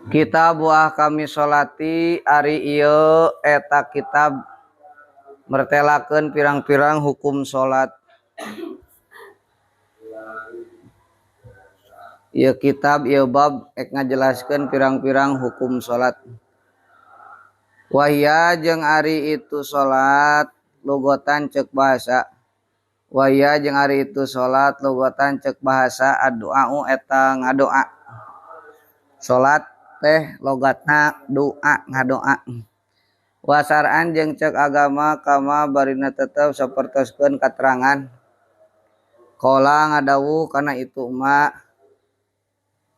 Kitab Ahkamis Sholati ari ieu eta kitab mertelakeun pirang-pirang hukum salat. Ieu kitab ieu bab ek ngajelaskeun pirang-pirang hukum salat. Wahya jeung ari itu salat lugotan ceuk bahasa. Wahya jeung ari itu salat lugotan ceuk bahasa addu'au eta ngadoa. Salat teh logatna doa ngadoa. Wasar'an jeung ceuk agama kama barina tetep sapertoskeun katerangan. Qala ngadawuh kana itu ma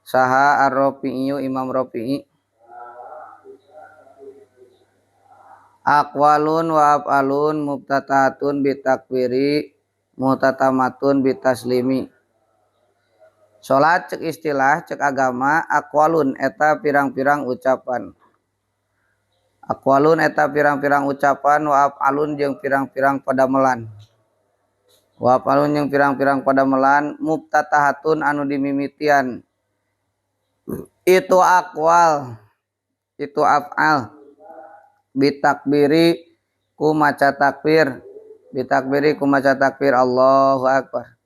saha Ar-Rafi'i Imam Rafi'i. Aqwalun wa af'alun mubtataatun bitakbiri muhtatamatun bitaslimi. Salat cek istilah cek agama aqwalun eta pirang-pirang ucapan. Aqwalun eta pirang-pirang ucapan wa af'alun jeung pirang-pirang padamelan. Wa af'alun jeung pirang-pirang padamelan mubtatahatun anu dimimitian. Itu aqwal itu af'al bitakbiri ku maca takbir bitakbiri ku maca takbir Allahu akbar.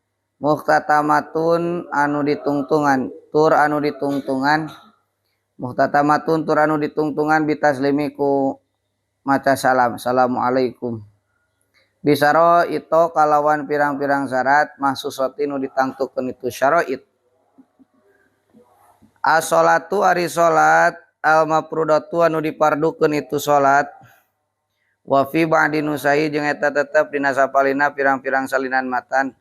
Muhtatamatun anu ditungtungan tur anu ditungtungan muhtatamatun tur anu ditungtungan bitaslimi ku maca salam assalamualaikum. Bisaro itu kalawan pirang-pirang syarat mahsusati nu ditangtukeun itu syara'it. As-sholatu ari salat al mafrudatu anu dipardukeun itu salat wa fi ba'di nusai jeung eta tetep dina sapalina pirang-pirang salinan matan.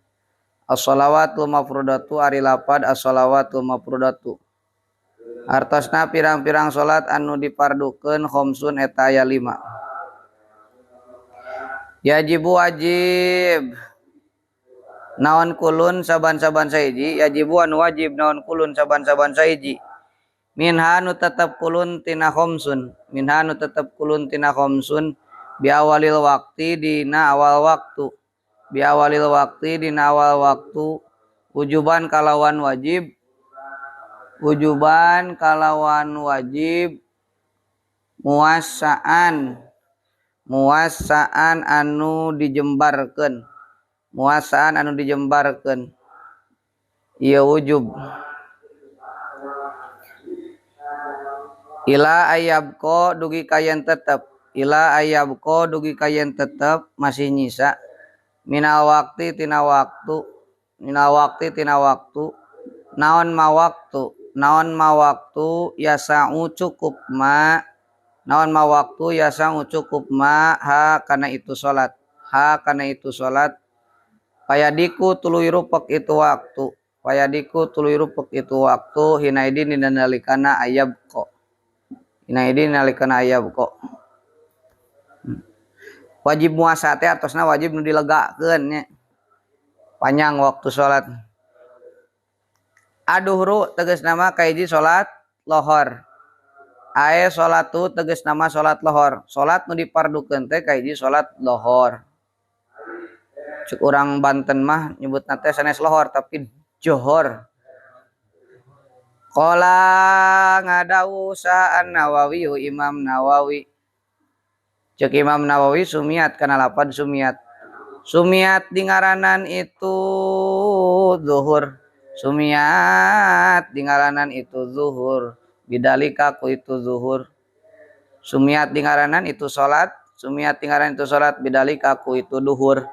As-sholawatul mafrudatu ari lapad as-sholawatul mafrudatu artosna pirang-pirang salat anu dipardukeun khamsun eta aya 5. Yajibu wajib naon kulun saban-saban sahiji yajibu anu wajib naon kulun saban-saban sahiji minha nu tetep kulun tina khamsun minha nu tetep kulun tina khamsun biawalil waqti dina awal waktu biawalil waqti dina awal waktu wujuban kalawan wajib wujuban kalawan wajib muasaan muasaan anu dijembarkeun muasaan anu dijembarkeun ieu wujub ila ayabko dugi kayen tetep ila ayabko dugi kayen tetep masih nyisa minal waqti tina waktu minal waqti tina waktu naon ma waktu yasa'u cukup ma naon ma waktu yasa'u cukup ma ha kana itu salat ha kana itu salat payadiku tuluy rupek itu waktu payadiku tuluy rupek itu waktu hinaidin dina nalikana ayab ko hinaidin nalikana ayab ko. Wajib muasa teh atosna wajib nu dilegakeun nya. Panjang waktu salat. Aduhru tegas nama kahiji salat lohor. Ae salatu tegas nama salat lohor. Salat nu dipardukeun teh kahiji salat lohor. Cek urang Banten mah nyebutna teh sanes lohor tapi johor. Qala ngadawu sa An-Nawawi Imam Nawawi. Cek Imam Nawawi sumiat kana lapad sumiat. Sumiat dingaranan itu zuhur. Sumiat dingaranan itu zuhur. Bidalika ku itu zuhur. Sumiat dingaranan itu salat. Sumiat dingaranan itu salat bidalika ku itu duhur.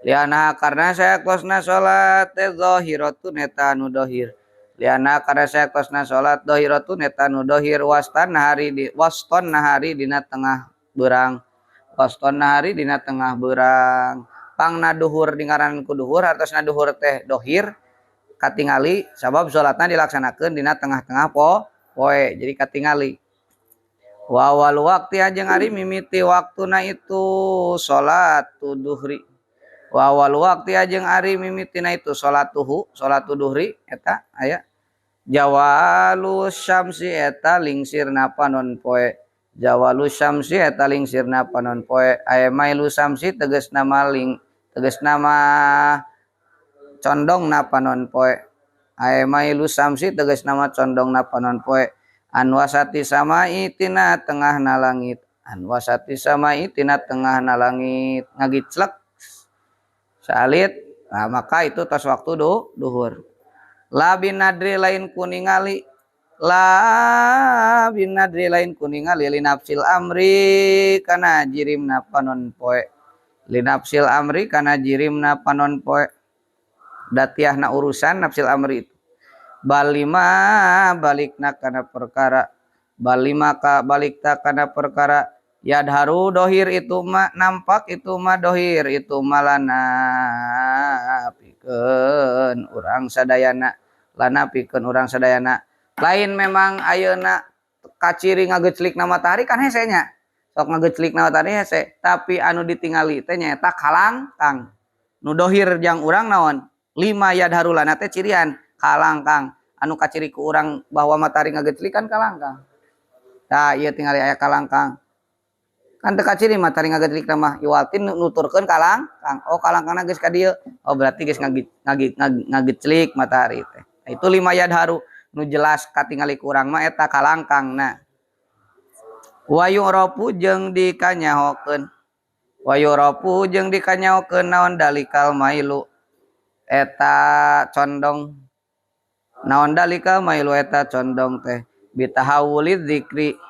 Liana karena saya kosna salat teh zahiratun eta anu dohir. Liana karena saya kosna salat zahiratun eta anu dohir wastan nahari di waston nahari dina tengah berang waston nahari dina tengah berang pangna duhur dingaranan ku duhur hartosna duhur teh dohir katingali sabab salatna dilaksanakeun dina tengah-tengah poe jadi katingali wa awal waqti jeung ari mimiti waktuna itu salat duhri wa awal waqti jeung ari mimitina itu salatuhu salatu duhri eta aya jawalu syamsi eta lingsirna panon poe jawalu syamsi eta lingsirna panon poe aya mailu syamsi tegasna maling tegasna mah condongna panon poe. Ae mailu samsi tegas nama condongna panon poe an wasati samai tina tengahna langit an wasati samai tina tengahna langit ngagiclek salit. Nah, maka itu tos waktu duhur. La binadri lain kuningali la binadri lain kuningali linafsil amri kana jirimna panon poe linafsil amri kana jirimna panon poe datiahna urusan nafsil amri itu balima balikna kana perkara balima ka balikta kana perkara yadharu dohir itu ma nampak itu ma dohir itu malana pikeun urang sadayana lana pikeun urang sadayana lain memang ayeuna kaciri ngageclikna matahari kan hese nya sok ngageclikna matahari hese tapi anu ditingali teh nyaeta kalangkang nu dohir jang urang naon lima yadharu lana teh cirian kalangkang anu kaciri ku urang bahwa matahari ngageclik kan kalangkang tah ieu tingali aya kalangkang kan teu kaciri matahari ngageclik mah iwaltin nuturkeun kalangkang oh kalangkangna geus ka dieu oh berarti geus ngageclik matahari teh. Nah, itu lima yadharu nu jelas katingali ku urang mah eta kalangkangna. Wa yu'rafu jeung dikanyahokeun wa yu'rafu jeung dikanyahokeun naon dalikal mailu eta condong naon dalikal mailu eta condong teh bitahawulid dzikri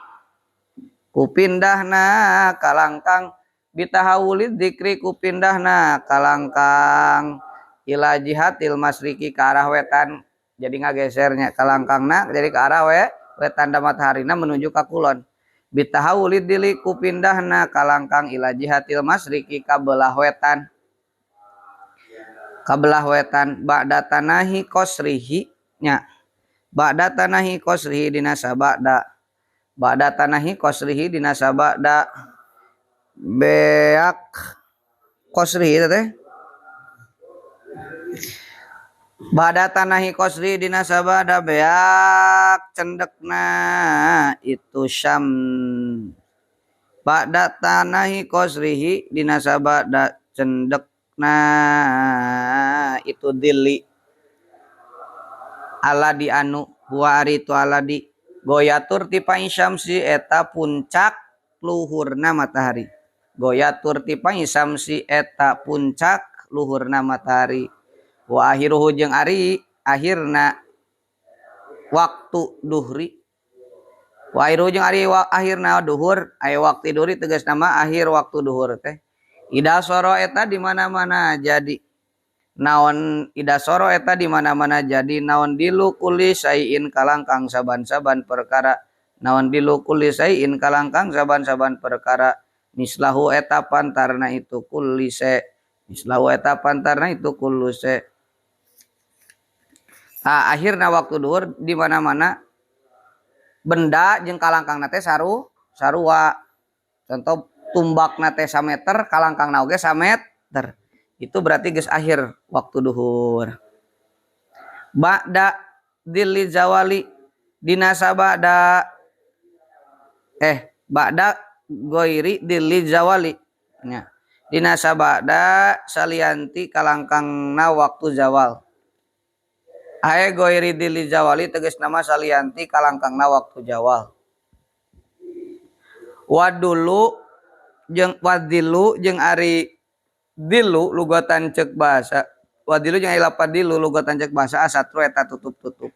kupindahna kalangkang bitahawulid dzikri kupindahna kalangkang ila jihatil masriki ka arah wetan jadi ngagesernya kalangkangna jadi ke arah wetan da mataharina menuju ka kulon bitahawulid dili kupindahna kalangkang ila jihatil masriki ka belah wetan ba'da tanahi qasrihi nya ba'da tanahi qasrihi dina sabada ba'da tanahi qasrihi dina sabada beak qasrihi teh ba'da tanahi qasri dina sabada beak cendekna itu syam ba'da tanahi qasrihi dina sabada cendekna itu dili ala di anu huwa ari itu ala di goyatur tipai syamsi eta puncak luhurna matahari goyatur tipai syamsi eta puncak luhurna matahari wa akhiruhu jeung ari akhirna waktu duhri wa akhiruhu jeung ari akhirna duhur aya waktu duhri tegas nama akhir waktu duhur teh ida soro eta di mana-mana jadi naon ida soro eta di mana-mana jadi naon dilu kuli sayin kalangkang saban-saban perkara naon dilu kuli sayin kalangkang saban-saban perkara mislahu eta pantarna itu kulli se mislahu eta pantarna itu kullu se. Nah, akhirna waktu duhur di mana-mana benda jeung kalangkangna teh sarua. Contoh tumbakna teh sameter, kalangkangna oge sameter. Itu berarti geus akhir waktu duhur. Ba'da dzilli zawali dina sabada ba'da ghairi dzilli zawali nya. Dina sabada salianti kalangkangna waktu zawal. Ae ghairi dzilli zawali tegas nama salianti kalangkangna waktu zawal. Wadulu jeung wadilu jeung ari dilu lugotan cek bahasa wadilu jeung ari lapad dilu lugotan cek bahasa asatru eta tutup-tutup.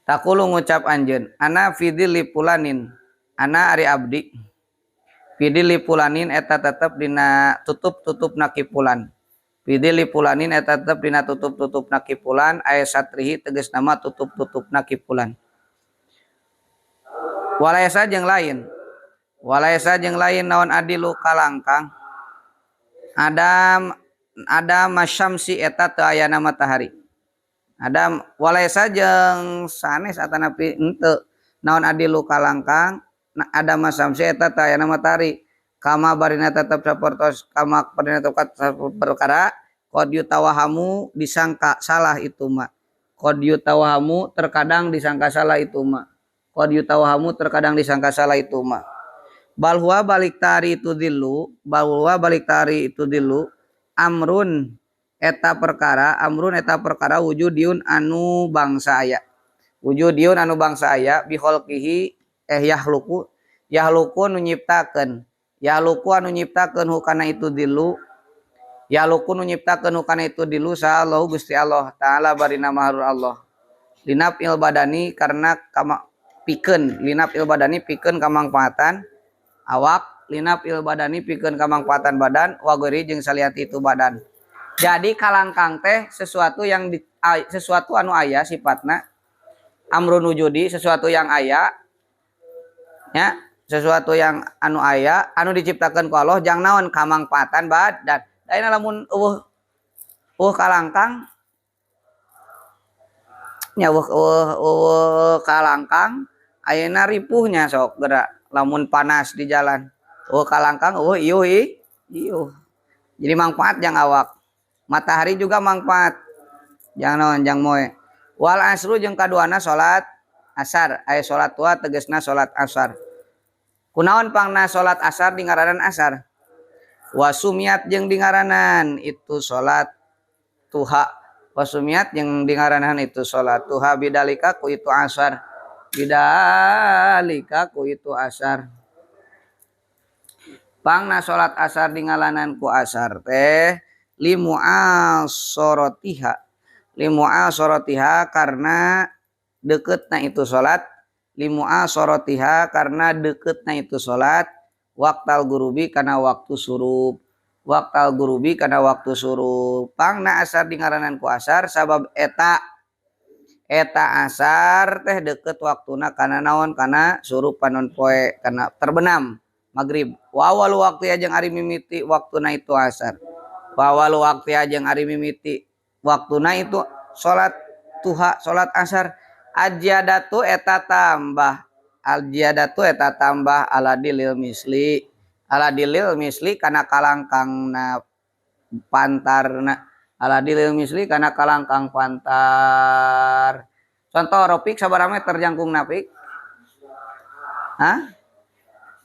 Takulu ngucap anjeun ana fi dzilli fulanin ana ari abdi fi dzilli fulanin eta tetep dina tutup-tutupna kipulan. Fidili pulanin eta tetep dina tutup-tutupna kipulan aya satrihi tegas nama tutup-tutupna kipulan. Walaisa jeung lain. Walaisa jeung lain naon adilu kalangkang. Adam ada masyamsi eta teu ayana matahari. Adam walaisa jeung sanes atanapi henteu naon adilu kalangkang ada masyamsi eta teu ayana matahari. Kama barina tetap sapertos kama barina tetap perkara qad yutawahamu disangka salah itu ma qad yutawahamu terkadang disangka salah itu ma qad yutawahamu terkadang disangka salah itu ma bal huwa balik tari itu dilu bal huwa balik tari itu dilu amrun Eta perkara amrun eta perkara wujudiun anu bangsa aya. Wujudiun anu bangsa aya bi khalqihi yahluku yahluku nu nyiptakeun. Yahluku anu nyiptakeun hukana itu dilu. Yahluku nu nyiptakeun hukana itu dilu saha Allahu Gusti Allah taala barina maharur Allah. Linaf'il badani karena kama pikeun linaf'il badani pikeun kamangfaatan awak linaf'il badani pikeun kamangfaatan badan wa ghairi jeung saliyati itu badan. Jadi kalangkang teh sesuatu yang di, sesuatu anu aya sifatna amrun wujudi sesuatu yang aya nya sesuatu yang anu aya anu diciptakeun ku Allah jang naon kamangfaatan badan. Ayeuna lamun eueuh eueuh kalangkang nya eueuh eueuh kalangkang ayeuna ripuhnya sok geura lamun panas di jalan eueuh kalangkang eueuh iuh iuh. Jadi manfaat jang awak. Matahari juga manfaat jang naon jang moe. Wal asru jeung kaduana salat asar aya salat tua tegasna salat asar. Kunaon pangna salat asar dingaranan asar? Wasumiat jeung dingaranan itu salat tuha. Wasumiat jeung dingaranan itu salat tuha bidalika ku itu asar. Bidalika ku itu asar. Pangna salat asar dingaranan ku asar teh limu'asorotiha. Limu'asorotiha karena deketna itu salat. Limu'asorotiha karena deketna itu salat. Waktal gurubi karena waktu surup. Waktal gurubi karena waktu surup. Pangna asar dingaranan ku asar sabab eta eta asar teh deket waktuna kana naon kana surup panon poe kana terbenam maghrib. Wa awal waktu jeung ari mimiti waktuna itu asar. Wa awal waktu jeung ari mimiti waktuna itu salat tuha salat asar. Ajiadatu eta tambah. Ajiadatu eta tambah ala dilil misli. Ala dilil misli kana kalangkangna pantarna. Ala dilil misli kana kalangkang pantar. Contoh Ropik sabaraha meter jangkungna Pik? Hah?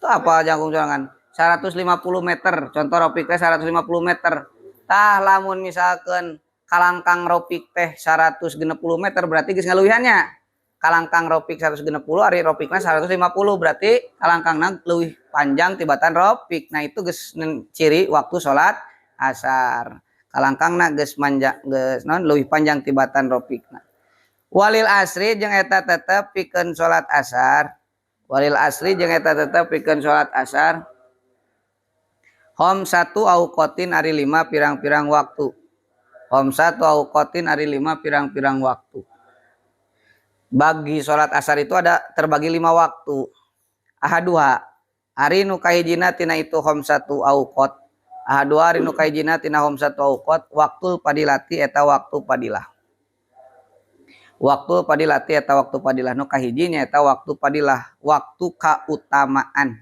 Itu apa jangkung sorangan? 150 meter. Contoh Ropik teh 150 meter. Tah lamun misalkan kalangkang Ropik teh 160 meter berarti geus ngaluwihannya. Kalangkang Ropik 160 ari Ropikna 150 berarti kalangkangna leuwih panjang tibatan Ropik. Nah itu geus ciri waktu salat asar. Kalangkangna geus manja geus naon leuwih panjang tibatan Ropikna. Walil asri jeung eta tetep pikeun salat asar. Walil asri jeung eta tetep pikeun salat asar. Khamsatu auqatin ari 5 pirang-pirang waktu. Khamsatu auqatin ari 5 pirang-pirang waktu. Bagi salat asar itu ada terbagi 5 waktu. Ahaduha ari nu kahijina tina itu khamsatu auqat. Ahaduha ari nu kahijina tina khamsatu auqat waktu padilati eta waktu padilah. Waktu padilati eta waktu padilah nu kahiji nya eta waktu padilah, waktu kautamaan.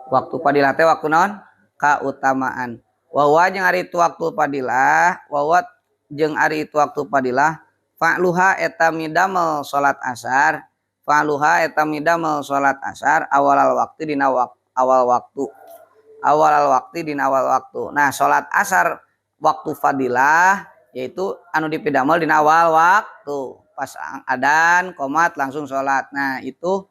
Waktu padilah teh waktu naon? Kautamaan. Wa huwa jeung ari itu waktu padilah, wa huwa jeung ari itu waktu padilah fa'luha eta midamel salat asar, fa'luha eta midamel salat asar awalal waktu dina awal waktu. Awalal waktu dina awal waktu. Nah, salat asar waktu fadilah yaitu anu dipidamel dina awal waktu. Pas adan qomat langsung salat. Nah, itu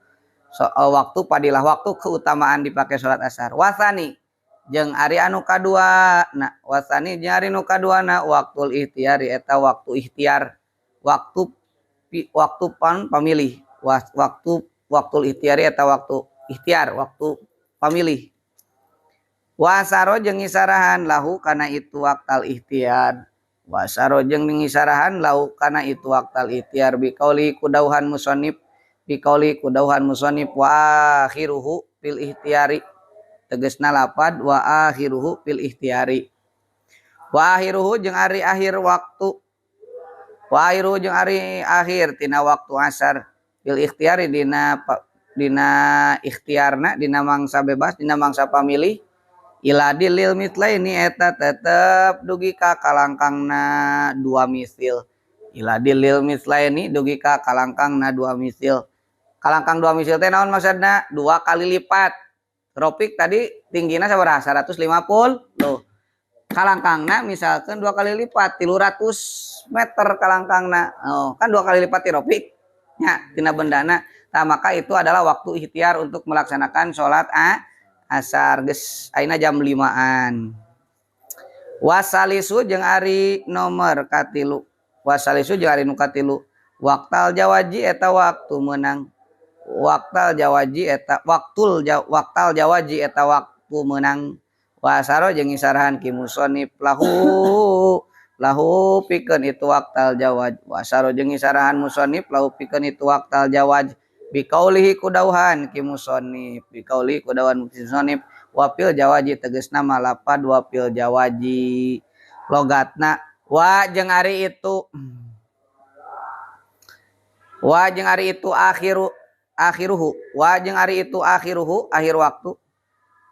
waktu fadilah, waktu keutamaan dipakai salat asar. Wasani jeung ari anu kadua. Nah, wasani jeung ari nu kaduana waktul ikhtiari eta waktu ikhtiar. Waktu waktu pan pamilih. Waktu waktul ikhtiari eta waktu ikhtiar, waktu pamilih. Wasaro jeung ngisarahan lahu kana itu waktal ikhtiar. Wasaro jeung ngisarahan lahu kana itu waktal ikhtiar biqauli kudauhan musannif, biqauli kudauhan musannif wa akhiruhu fil ikhtiari. Tegasna lapad wa akhiruhu fil ikhtiari. Wa akhiruhu jeung ari akhir waktu. Wa akhiruhu jeung ari akhir tina waktu asar fil ikhtiari dina dina ikhtiarna dina mangsa bebas dina mangsa pamilih. Ila dilil mitlaini eta tetep dugi ka kalangkangna dua misil. Ila dilil mitlaini dugi ka kalangkangna dua misil. Kalangkang dua misil teh naon maksudna? 2 kali lipat. Ropik tadi tinggina sabaraha? 150. Kalangkangna misalkan 2 kali lipat 300 meter kalangkangna. Oh, kan 2 kali lipat ti Rofik nya tina bendana. Tah maka itu adalah waktu ikhtiar untuk melaksanakan salat asar geus ayeuna jam 5-an. Wasalisu jeung ari nomor katilu. Wasalisu jeung ari nu katilu. Waktal jawaji eta waktu meunang. Waktal jawaji eta waktul waktal jawaji eta waktu meunang. Wasaro jeung isarahan ki musonif lahu lahu pikeun itu waktal jawaj. Wasaro jeung isarahan musonif lahu pikeun itu waktal jawaj. Bikaulihi kudauhan ki musonif, bikaulihi kudauhan musonif wapil jawaji tegasna malapad wapil jawaji logatna wa jeung ari itu wa jeung ari itu akhiru akhiruhu wa jeung ari itu akhiruhu akhir waktu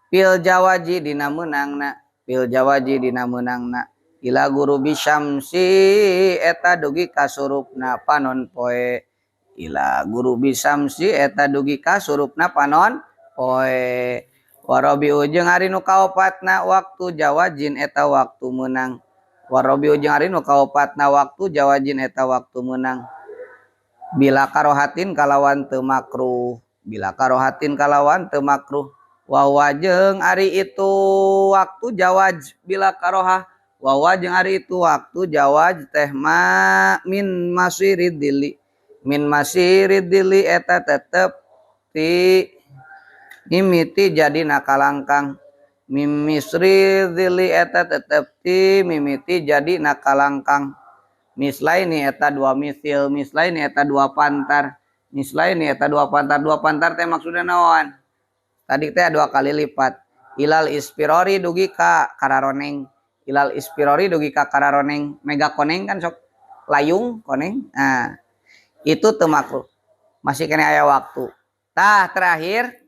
pil jawaji dina meunangna pil jawaji dina meunangna ila gurubi syamsi eta dugi ka surupna panon poe ila gurubi syamsi eta dugi ka surupna panon poe warabiu jeung ari nu kaopatna waktu jawajin eta waktu meunang warabiu jeung ari nu kaopatna waktu jawajin eta waktu meunang bila karohatin kalawan teu makruh bila karohatin kalawan teu makruh wa jeung ari itu waktu jawaj bila karohah wa jeung ari itu waktu jawaj teh ma min masirid dili min masirid dili eta tetep ti mimiti jadi nakalangkang mim misri dili eta tetep ti mimiti jadi nakalangkang mislaini eta dua misil mislaini eta dua pantar mislaini eta dua pantar dua pantar teh maksudna naon tadi teh 2 kali lipat ilal ispirori dugi ka kararoneng ilal ispirori dugi ka kararoneng mega koneng kan sok layung koneng nah itu teu makruh masih kena aya waktu. Tah terakhir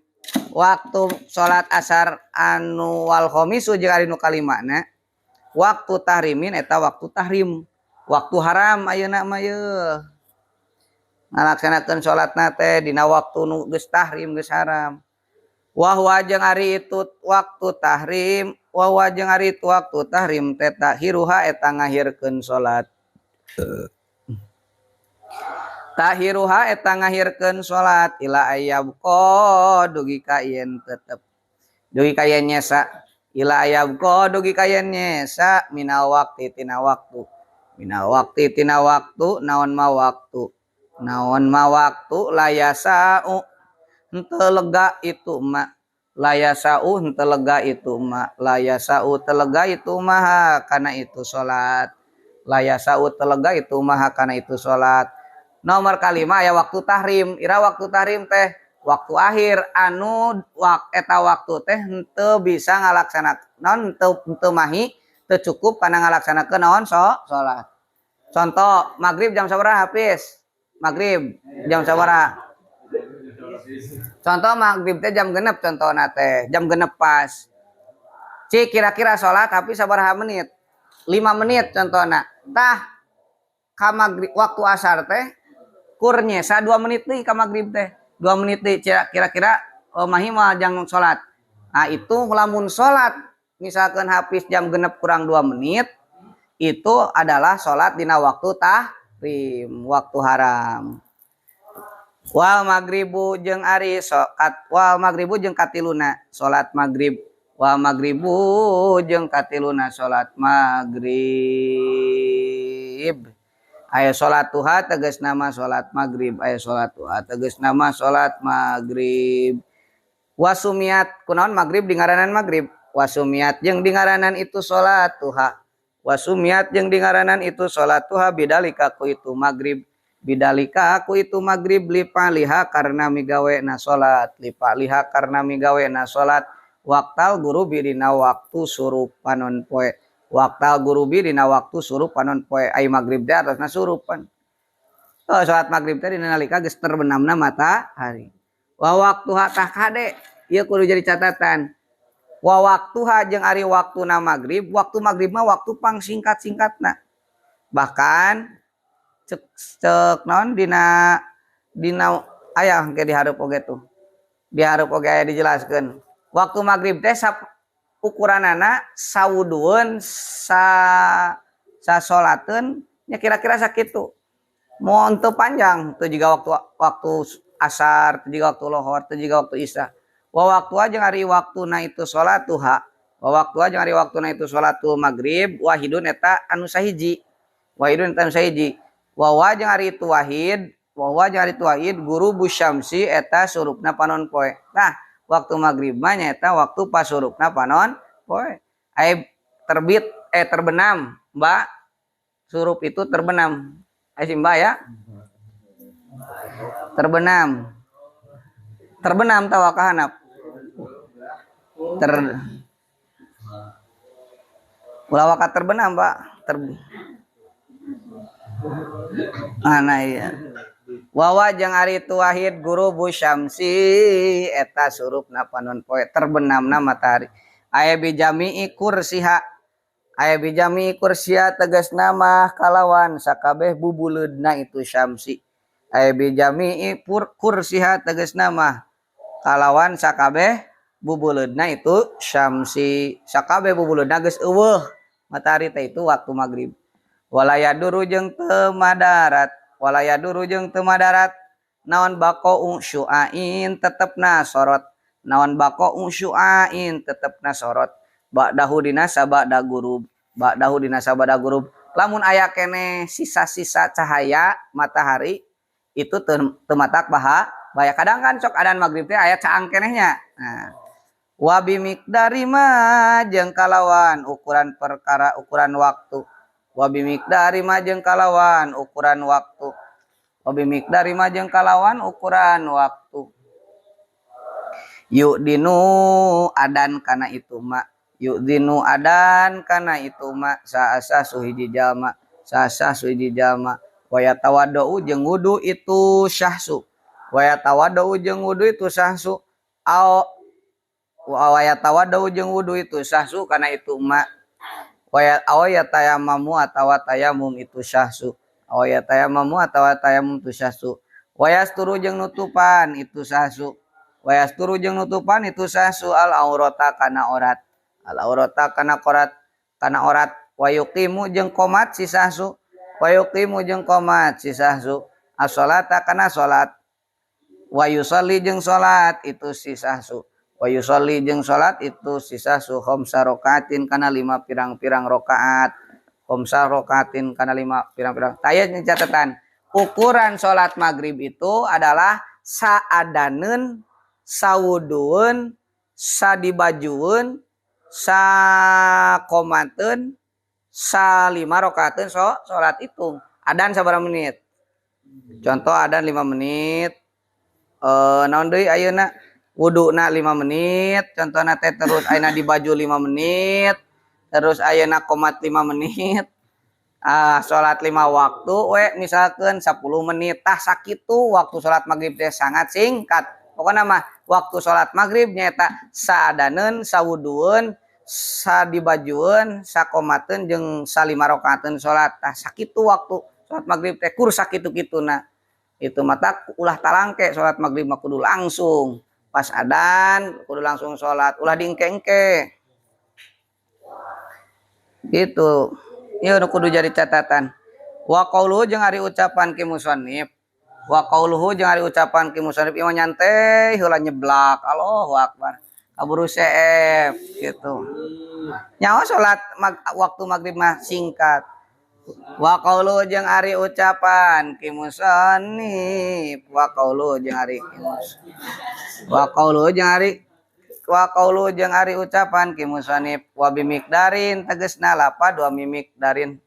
waktu salat asar anu wal khamisu jeung ari nu kalimana waktu tahrimin eta waktu tahrim waktu haram ayeuna mah yeuh ngalaksanakeun salatna teh dina waktu nu geus tahrim geus haram wa huwa jeung ari itu waktu tahrim wa huwa jeung ari itu waktu tahrim teh tahiruha eta ngahirkeun salat tahiruha eta ngahirkeun salat ila ayyabqa dugi ka yen tetep dugi ka yen nyesa ila ayyabqa dugi ka yen nyesa minal waqti tina waktu minal waqti tina waktu naon ma waktu layasau henteu lega itu ma layasau henteu lega itu ma layasau telega itu maha kana itu salat layasau telega itu maha kana itu salat. Nomor kalima aya waktu tahrim ira waktu tahrim teh waktu akhir anu eta waktu teh henteu bisa ngalaksanakeun naon henteu mahi teu cukup kana ngalaksanakeun naon salat. Contoh maghrib jam sabaraha habis maghrib jam sabaraha contoh maghrib teh jam 6 contohna teh jam 6 pas cik kira-kira salat tapi sabaraha menit 5 menit contohna tah ka maghrib waktu asar teh kur nyesa 2 menit deui ka maghrib teh 2 menit deui kira-kira mahi moal jang salat. Nah itu lamun salat misalkan habis jam 6 kurang 2 menit itu adalah salat dina waktu tahrim waktu haram. Wal maghribu jeung ari wal maghribu jeung katiluna salat maghrib wal maghribu jeung katiluna salat maghrib aya salat duha tegas nama salat maghrib aya salat duha tegas nama salat maghrib wasumiat kunaon maghrib dingaranan maghrib wasumiat jeung dingaranan itu salat duha wasumiat jeung dingaranan itu salat duha bidalika ku itu maghrib bidalika aku itu maghrib lipa liha karena migawe na salat lipa liha karena migawe na salat waktal gurubi dina waktu surup panon poe waktal gurubi dina waktu surup panon poe ai maghrib teh atasna surupan oh salat maghrib teh dina nalika geus terbenamna matahari wa waktuha tah kade ieu kudu jadi catatan wa waktuha jeung ari waktuna maghrib waktu maghrib mah waktu pangsingkat-singkatna bahkan cek naon dina dina aya engke dihareup oge tuh dihareup oge aya dijelaskeun waktu maghrib teh Ukuranana sawudueun, sasolateun nya, kira-kira sakitu. Mau teu panjang teu juga waktu waktu asar, teu juga waktu lohor, teu juga waktu isya. Wa waktu jeung ari waktuna itu sholatuha, wa waktu jeung ari waktuna itu sholatul maghrib, wahidun eta anu sahiji, wahidun eta anu sahiji. Wa wa jeung ari itu wahid, wa wa jeung ari itu wahid ghurubu syamsi eta surupna panon poe. Nah, waktu maghrib mah nyaeta waktu pasurupna panon poe. Ai terbit, eh, terbenam, Mbak. Surup itu terbenam. Ai si Mbak ya? Terbenam. Terbenam tawa kahanap. Ter Ulah waka terbenam, Pak. Mana iya. Wawa jeung ari itu wahid ghurubu syamsi eta surupna panon poe, terbenamna matahari. Aya bijami'i qursiha. Aya bijami'i qursiha tegasna mah kalawan sakabeh bubuleudna itu syamsi. Aya bijami'i qursiha tegasna mah kalawan sakabeh bubuleudna itu syamsi. Sakabeh bubuleudna geus euweuh matahari teh, itu waktu maghrib. Wala yadurru jeung teu madarat, wala yadurru jeung teu madarat naon baqa'u syu'ain tetepna sorot, naon baqa'u syu'ain tetepna sorot, ba'dahu dina sabada gurub, ba'dahu dina sabada gurub. Lamun aya keneh sisa-sisa cahaya matahari itu teu matak bahaya. Kadang kan sok adan maghrib teh aya caang kenehnya. Nah, wa bimiqdari ma jeung kalawan ukuran perkara, ukuran waktu, wa bimiqdari ma jeung kalawan ukuran waktu, wa bimiqdari ma jeung kalawan ukuran waktu yu'dzinu adan kana itu ma, yu'dzinu adan kana itu ma saasa suhiji jalma, saasa suhiji jalma. Wa yatawaddau jeung wudu itu syahsu, wa yatawaddau jeung wudu itu syahsu, au wa yatawaddau jeung wudu itu syahsu kana itu ma, wa aw yatayammamu atawa tayamum itu syahsu, aw yatayammamu atawa tayamum itu syahsu. Wa yasturu jeung nutupan itu syahsu, wa yasturu jeung nutupan itu syahsu al aurata kana aurat, al aurata kana korat, kana aurat. Wa yuqimu jeung qomat si syahsu, wa yuqimu jeung qomat si syahsu as-salata kana salat, wa yusalli jeung salat itu si syahsu, wa yusalli jeung salat itu si syahsu khamsa rakaatin kana lima pirang-pirang rakaat, khamsa rakaatin kana lima pirang-pirang. Taya catatan, ukuran salat maghrib itu adalah saadaneun, sawudueun, sadibajueun, sakomateun, salima rakaateun salat itu. Adan sabaraha menit? Contoh adan 5 menit. Naon deui ayeuna? Wuduna 5 menit, contohna teh, terus ayeuna dibaju 5 menit, terus ayeuna komat 5 menit. Ah, salat 5 waktu we misalkan 10 menit. Tah, sakitu waktu salat maghrib teh sangat singkat. Pokokna mah waktu salat maghrib nyaeta saadaneun, sawudueun, sadibajueun, sakomateun jeung salima rakaateun salat. Tah, sakitu waktu salat maghrib teh, kur sakitu-kituna. Itu mata ulah talangke, salat maghrib mah kudu langsung. Pas adan kudu langsung salat, ulah diengke-engke. Gitu. Ieu nu kudu jadi catatan. Wa qauluhu jeung ari ucapan ki musannif. Wa qauluhu jeung ari ucapan ki musannif, ieu mah nyantai heula nyeblak. Allahu akbar. Kaburu seep gitu. Nyawa salat waktu maghrib mah singkat. Wa qauluhu jeung ari ucapan ki musannif, wa qauluhu jeung ari ki musannif, wa qauluhu jeung ari, wa qauluhu jeung ari ucapan ki musannif, wa bimiqdarin tegasna lapad wa mimiqdarin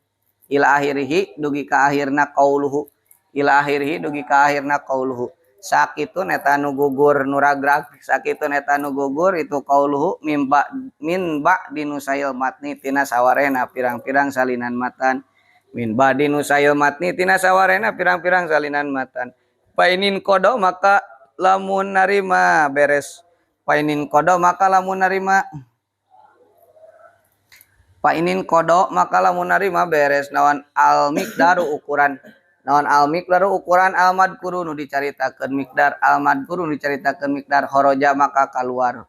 ila akhirih dugi ka akhirna qauluhu, ila akhirih dugi ka akhirna qauluhu. Sakitu neta nu gugur nu ragrag, sakitu neta nu gugur itu qauluhu mimba min ba'di nusakhil matni tina sawarehna pirang-pirang salinan matan, min ba'di nusakhil matni tina sawarehna pirang-pirang salinan matan. Painin kodo maka lamun narima beres, painin kodo maka lamun narima, painin kodo maka lamun narima beres naon al miqdaru ukuran, naon al miqdaru ukuran al madkuru nu dicaritakeun, miqdar al madkuru nu dicaritakeun miqdar, kharaja maka keluar,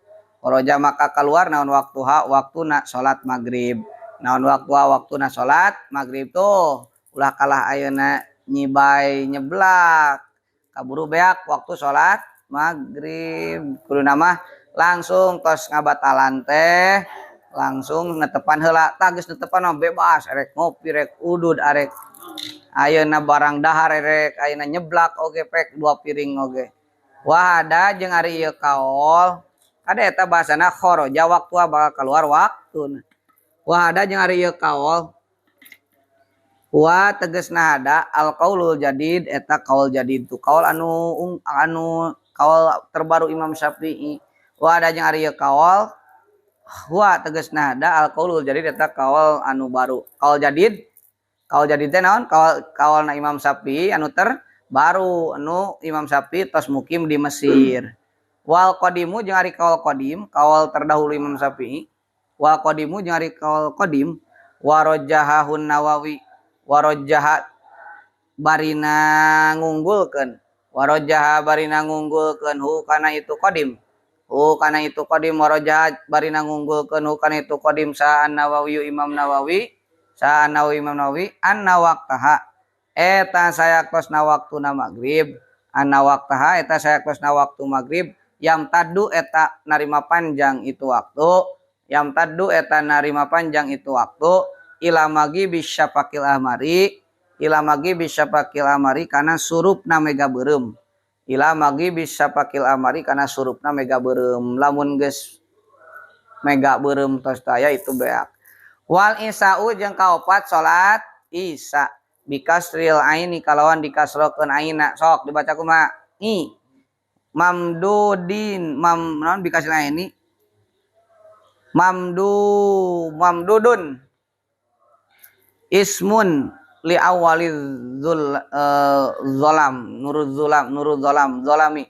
Kharaja maka keluar naon waktuha waktuna salat maghrib. Naon waktuha waktuna salat maghrib tuh ulah kalah ayeuna nyibai nyeblak kaburu beak waktu salat maghrib. Kuduna mah langsung tos ngabatalan teh langsung netepan heula. Tah geus netepan mah bebas erek ngopi rek udud arek ayeuna barang dahar erek ayeuna nyeblak oge pek 2 piring oge. Wahada jeung ari ieu kaol ada eta bahasana kharaja waktu bakal keluar waktu. Wahada jeung ari ieu kaol wa tegasna hada al qaulul jadid eta kaul jadid tu kaul anu anu kaul terbaru Imam Syafi'i. Wahada jeung ari ieu kaul wa tegasna hada al qaulul jadid eta kaul anu baru. Kaul jadid teh naon? Kaul kaulna Imam Syafi'i anu terbaru anu Imam Syafi'i tos mukim di Mesir. Wal qadimu jeung ari kaul qadim, kaul terdahulu Imam Syafi'i. Wal qadimu jeung ari kaul qadim warajahahun Nawawi, warajaha barina ngunggulkeun, warajaha barina ngunggulkeun hu kana itu qadim. Hu kana itu qadim warajaha barina ngunggulkeun hu kana itu qadim sa An-Nawawi Imam Nawawi, sa An-Nawawi Imam Nawawi anna waqtaha eta sayaktosna waktuna maghrib, anna waqtaha eta sayaktosna waktu maghrib yam taddu eta narima panjang itu waktu, yam taddu eta narima panjang itu waktu ila maghibi syafaqil ahmari, ila maghibi syafaqil ahmari kana surupna mega beureum, ila maghibi syafaqil ahmari kana surupna mega beureum. Lamun geus mega beureum tos taya itu beak. Wal isa'u jeung kaopat salat isya bikasril aini kalawan dikasrokeun aina. Sok dibaca kumaha? I mamdudin mam naon bikasril aini mamdu mamdudun ismun li awali zul zolam nurul zulam nurul zolam zolami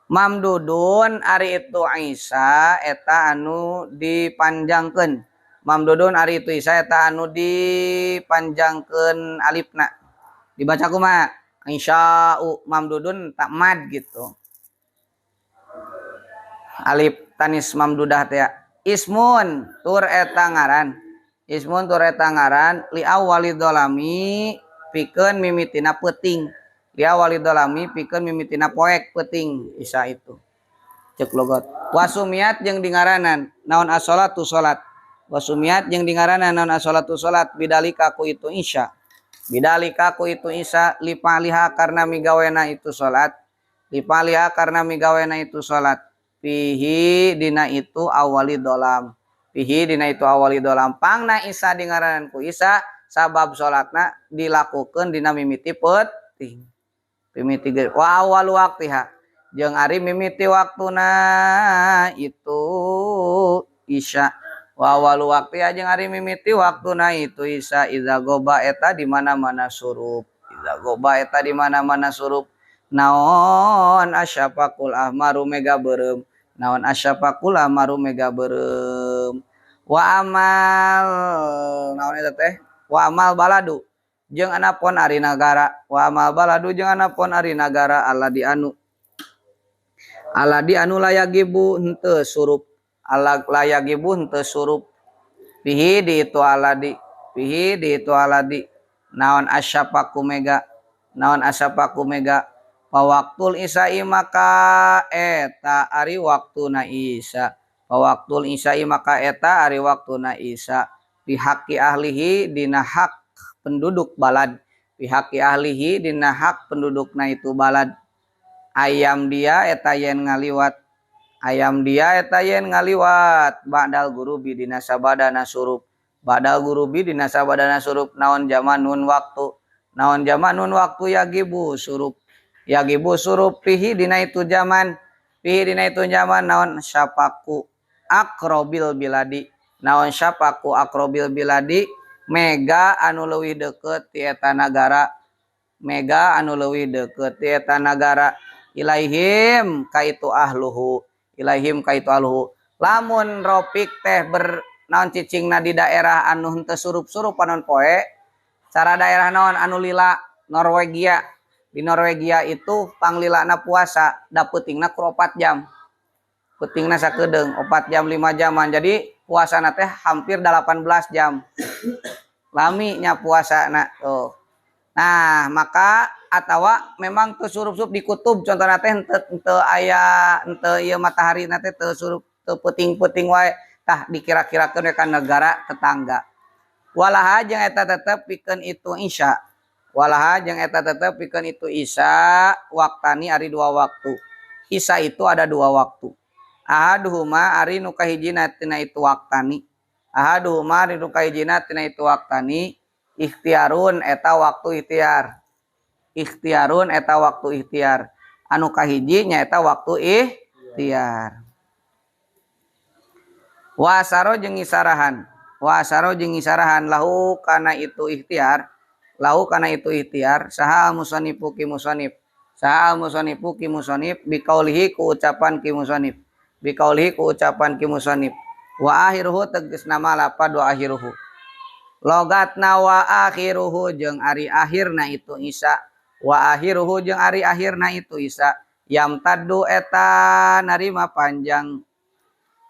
mamdudun ari itu Isa eta anu dipanjangkeun, mamdudun ari itu Isa eta anu dipanjangkeun alifna. Dibaca kumaha? Isya'u mamdudun tak mad gitu. Alif tanis mamdudah teh. Ismun tur eta ngaran. Ismun tur eta ngaran li awali dolami pikeun mimitina peuting. Li awali dolami pikeun mimitina poek peuting isya itu. Cek logot. Wasumiat jeung dingaranan naon as-sholatu salat. Wasumiat jeung dingaranan naon as-sholatu salat bidalika ku itu isya. Bidalika ku itu isya lipaliha karena migawena itu salat. Lipaliha karena migawena itu salat. Fihi dina itu awali dolam. Fihi dina itu awali dolam. Pangna isya dingaranan ku isya sabab salatna dilakukeun dina mimiti peuting. Mimiti wa awal waqtiha jeung ari mimiti waktuna itu isya. Wa awal waqtiha jeung ari mimiti waktuna itu isya idza goba eta di mana-mana surup. Idza goba eta di mana-mana surup. Naon asyafaqul ahmaru mega beureum. Naon asyafaqul ahmaru mega beureum. Wa amal naon eta teh? Wa amal baladu jeung anapon ari nagara. Wa amal baladu jeung anapon ari nagara aladi anu. Aladi anu layagibu henteu surup. Ala layagibu henteu surup. Fihi di itu aladi. Fihi di itu aladi. Naon asyafaqu mega. Naon asyafaqu mega. Pawaktul isya'i maka eta ari waktuna isya. Pawaktul isya'i maka eta ari waktuna isya. Pihaki ahlihi dina hak penduduk balad. Pihaki ahlihi dina hak pendudukna itu balad. Ayam dia eta yen ngaliwat. Ayam dia eta yen ngaliwat. Ba'dal gurubi dina sabadana surup. Ba'dal gurubi dina sabadana surup. Naon jamanun waktu. Naon jamanun waktu yagibu surup. Yagibu surup fihi dina itu zaman. Fihi dina itu zaman naon syafaku akrobil biladi. Naon syafaku akrobil biladi mega anu leuwih deukeut ti eta nagara. Mega anu leuwih deukeut ti eta nagara. Ilaihim ka itu ahluhu. Ilaihim ka itu ahluhu. Lamun ropik teh ber naon cicingna di daerah anu henteu surup-surup panon poe. Cara daerah naon anu lila Norwegia. Di Norwegia itu panglilana puasa dapeutingna ku 4 jam. Peutingna sakedeung 4 jam, 5 jaman. Jadi puasana teh hampir 18 jam. Lami nya puasana tuh. Nah, maka atawa memang teu surup-surup di kutub contohna teh, henteu henteu aya, henteu ieu matahari na teh teu surup, teu peuting-peuting wae. Tah, dikira-kirakeun we ka negara tetangga. Walaha jeung eta tetep pikeun itu isya. Walaha jeung eta tetep pikeun itu isya waktani, ari dua waktu. Isya itu ada dua waktu. Ahaduhuma, ari nu kahijina tina itu waktani. Ahaduhuma, ari nu kahijina tina itu waktani, ikhtiarun, eta waktu ikhtiar. Ikhtiarun, eta waktu ikhtiar. Anu kahiji nyaeta waktu ikhtiar. Wa asyara jeung isarahan. Wa asyara jeung isarahan lahu kana itu ikhtiar. Lahu kana itu ikhtiar saha musannifu ki musannif. Saha musannifu ki musannif, biqaulihi, ku ucapan ki musannif. Biqaulihi, ku ucapan ki musannif. Wa akhiruhu, tegas nama lapad wa akhiruhu. Logatna wa akhiruhu jeung ari akhirna itu isya. Wa akhiruhu jeung ari akhirna itu isya. Yamtaddu, eta narima panjang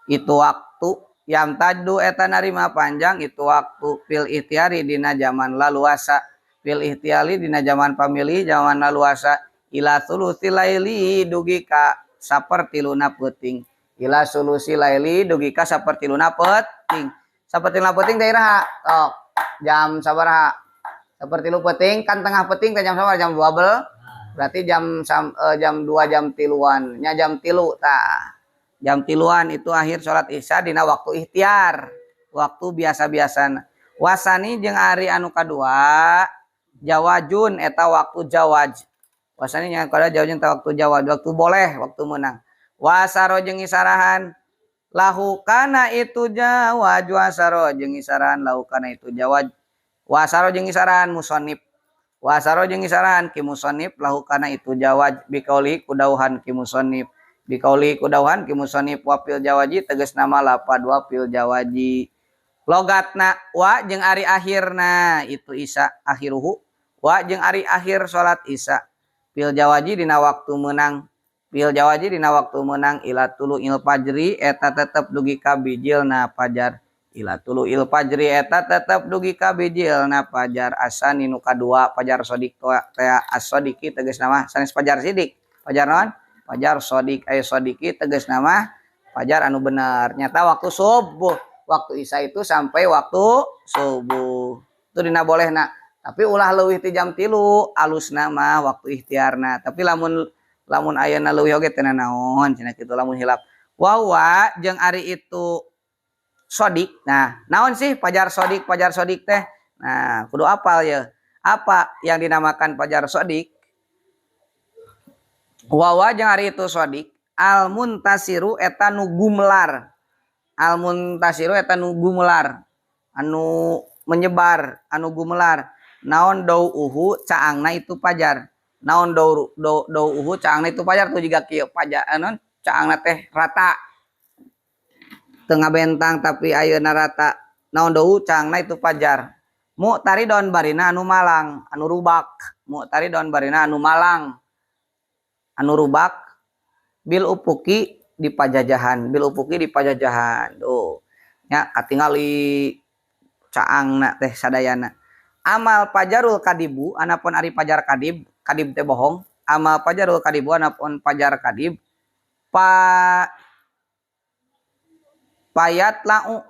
itu waktu. Yamtaddu, eta narima panjang itu waktu, fil ikhtiari, dina zaman laluasa. Fil ikhtiari, dina zaman pamilih, zaman laluasa, ila sulusi laili, dugi ka sapertiluna peuting. Ila sulusi laili, dugi ka sapertiluna peuting. Sapertiluna peuting teh iraha? Tok, jam sabaraha sapertilu peuting? Kan tengah peuting teh jam sabaraha? Jam 12. Berarti jam 2, jam tiluan nya, jam 3. Tah, jam 3-an itu akhir sholat isya dina waktu ikhtiar, waktu biasa-biasa. Wasani, jeung ari anu kadua, jawazun, eta waktu jawaz. Wasani nya kada jawazun, eta waktu jawaz, waktu boleh, waktu menang. Wa asyara jeung isarahan lahu kana itu jawaz. Wa asyara jeung isarahan lahu kana itu jawaz. Wa asyara jeung isarahan musannif. Wa asyara jeung isarahan ki musannif lahu kana itu jawaz, biqauli, kudauhan ki musannif. Biqauli, kudauhan ki musannif, wa fil jawazi, tegas nama lapad wa fil jawazi. Logatna wa jeung ari akhirna itu isya, akhiruhu, wa jeung ari akhir salat isya, fil jawazi, dina waktu menang. Fil jawazi, dina waktu menang, ila tulu'il fajri, eta tetep dugi ka bijilna fajar. Ila tulu'il fajri, eta tetep dugi ka bijilna fajar, asani, nu kadua, fajar sodik teh. As-sodiki tegas nama sanes fajar sidik. Fajar naon? Fajar sodik. Aya sodiki tegas nama fajar anu bener, nyata waktu subuh. Waktu isya itu sampai waktu subuh itu dina boleh nak, tapi ulah leuwih ti jam 3 alusna mah waktu ikhtiarna. Tapi lamun lamun ayeuna leuwih oge teu naon cenah kitu, lamun hilap. Wa jeung ari itu sodik. Nah, naon sih fajar sodik? Fajar sodik teh, nah, kudu apal ya apa yang dinamakan fajar sodik. Wawa jeung ari itu sodik, al muntasiru, eta nu gumelar. Al muntasiru, eta nu gumelar, anu menyebar, anu gumelar naon, dauuhu, caangna itu fajar. Naon dau dau dauuhu, caangna itu fajar tuh jiga kieu fajar anu caangna teh rata, tengah bentang, tapi ayeuna rata. Naon dau, caangna itu fajar, mu'taridon, barina anu malang, anu rubak. Mu'taridon, barina anu malang, anu rubak, bil ufuki, di pajajahan. Bil ufuki, di pajajahan. Tuh nya katingali caangna teh sadayana. Amal fajarul kadibu, anapun ari fajar kadib. Kadib teh bohong. Amal fajarul kadibu, anapun fajar kadib, pa payat lau,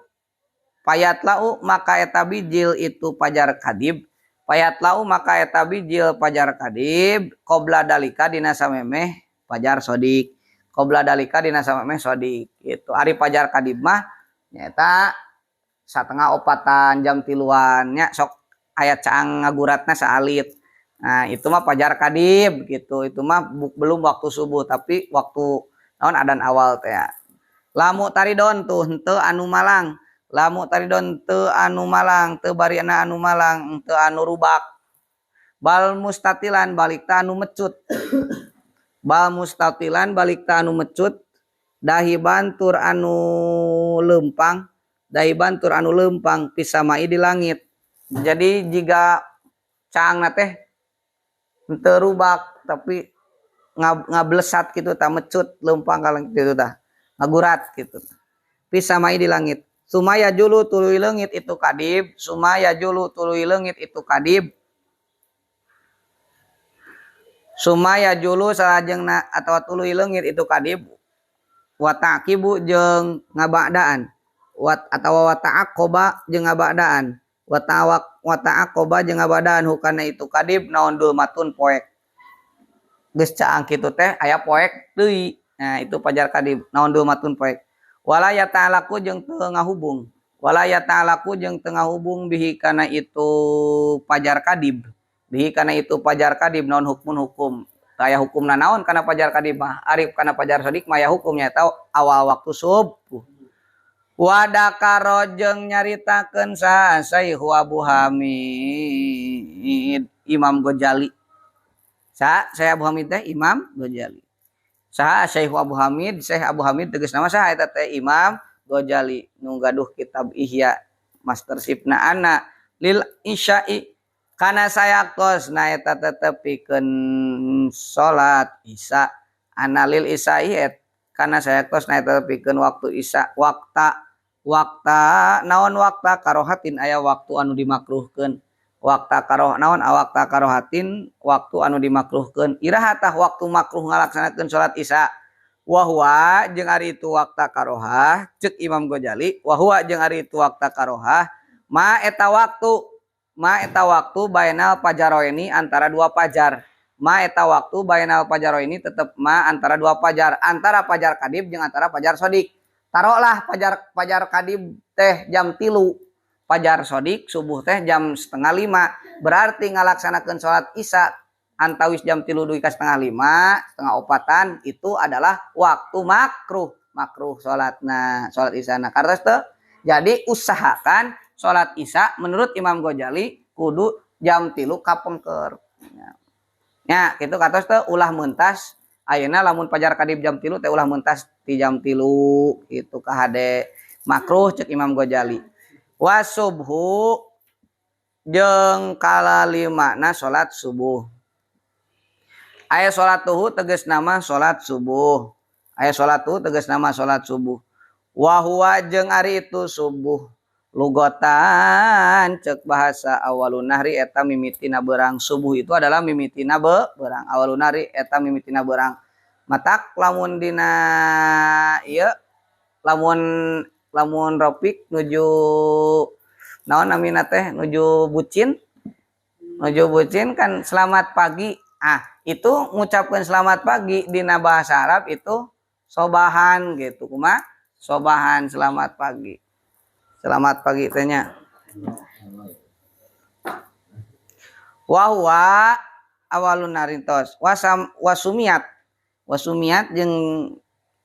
payat lau, maka eta bijil itu fajar kadib. Payat lau, maka eta bijil fajar kadib, qobla dalika, dina samemeh fajar sodik. Qobla dalika, dina samemeh sodik. Itu ari fajar kadib mah nyaeta satengah opatan, jam 3-an nya, sok aya caang ngaguratna saalit. Nah, itu mah fajar kadib gitu. Itu mah belum waktu subuh, tapi waktu naon, adan awal teh. La mu'taridon, tuh henteu anu malang. La mu'taridon, teu anu malang, teu barina anu malang, teu anu rubak. Bal mustatilan, balik ta anu mecut. Bal mustatilan, balik ta anu mecut, dahiban, tur anu lempang. Dahiban, tur anu lempang, fisamai, di langit. Jadi jika caangna teh henteu rubak, tapi ngablesat gitu tah, mecut lempang kalau gitu tah. Ngagurat gitu. Pisamai di langit. Sumaya julu tuluy leungit itu kadib, sumaya julu tuluy leungit itu kadib. Sumaya julu salajengna atawa tuluy leungit itu kadib. Wa taqibu jeung ngabadaan. Wat atawa wa ta'aqoba jeung ngabadaan. Wa ta'awak wa ta'aqoba jeung ngabadaan hukana itu kadib naon dulmatun poek. Geus caang kitu teh aya poek deui. Nah itu pajar kadib naon dulmatun poek. Wala yata'alaku jeung teu ngahubung. Wala yata'alaku jeung teu ngahubung bihi kana itu pajar kadib. Bihi kana itu pajar kadib naon hukmun hukum. Aya hukumna naon kana pajar kadib mah. Arif kana pajar sodik mah aya hukumnya eta awal waktu subuh. Wadakaro jeung nyaritakeun saha Syekh Abu Hamid Imam Ghazali. Saha Syekh Abu Hamid teh Imam Ghazali. Saha Syekh Abu Hamid, Syekh Abu Hamid tegas nama saha eta teh Imam Ghazali nu gaduh kitab Ihya mastershipna ana lil isya'i kana sayaktos na eta tetep pikeun salat isya ana lil isya'i et kana sayaktos na eta pikeun waktu isya wakta wakta naon wakta karohatin aya waktu anu dimakruhkeun wakta karoh naon awakta karohatin waktu anu dimakruhkeun iraha tah waktu makruh ngalaksanakeun salat isya wa huwa jeung ari itu wakta karohah ceuk Imam Ghazali wa huwa jeung ari itu wakta karohah ma eta waktu bainal pajaroini antara dua pajar ma eta waktu bainal pajaroini tetep ma antara dua pajar antara pajar kadib jeung antara pajar sodik taruhlah pajar kadib teh jam 3 pajar sodik subuh teh jam 4:30 berarti ngalaksanakeun salat isya antawis jam 3 dugi ka 4:30 3:30 itu adalah waktu makruh salatna salat isyana kartos teu. Jadi usahakan salat isya menurut Imam Ghazali kudu jam 3 kapengker ya kitu kartos teu ulah mentas ayeuna lamun pajar kadib jam 3 teh ulah mentas ti jam 3 kitu ka hade makruh ceuk Imam Ghazali. Wasubhu jeung kalalimana salat subuh. Aya salat tuhu tegas nama salat subuh. Aya salat tuhu tegas nama salat subuh. Wa huwa jeung ari itu subuh lugotan cek bahasa awalun nahri eta mimitina berang. Subuh itu adalah mimitina berang. Awalun nahri eta mimitina berang. Matak lamun dina ieu lamun Rofik nuju naon namina teh nuju bucin kan selamat pagi. Ah, itu ngucapkeun selamat pagi dina bahasa Arab itu sobahan gitu. Kumaha? Sobahan selamat pagi. Selamat pagi teh nya. Wa huwa awalun narintos. Wasam wasumiat. Wasumiat jeung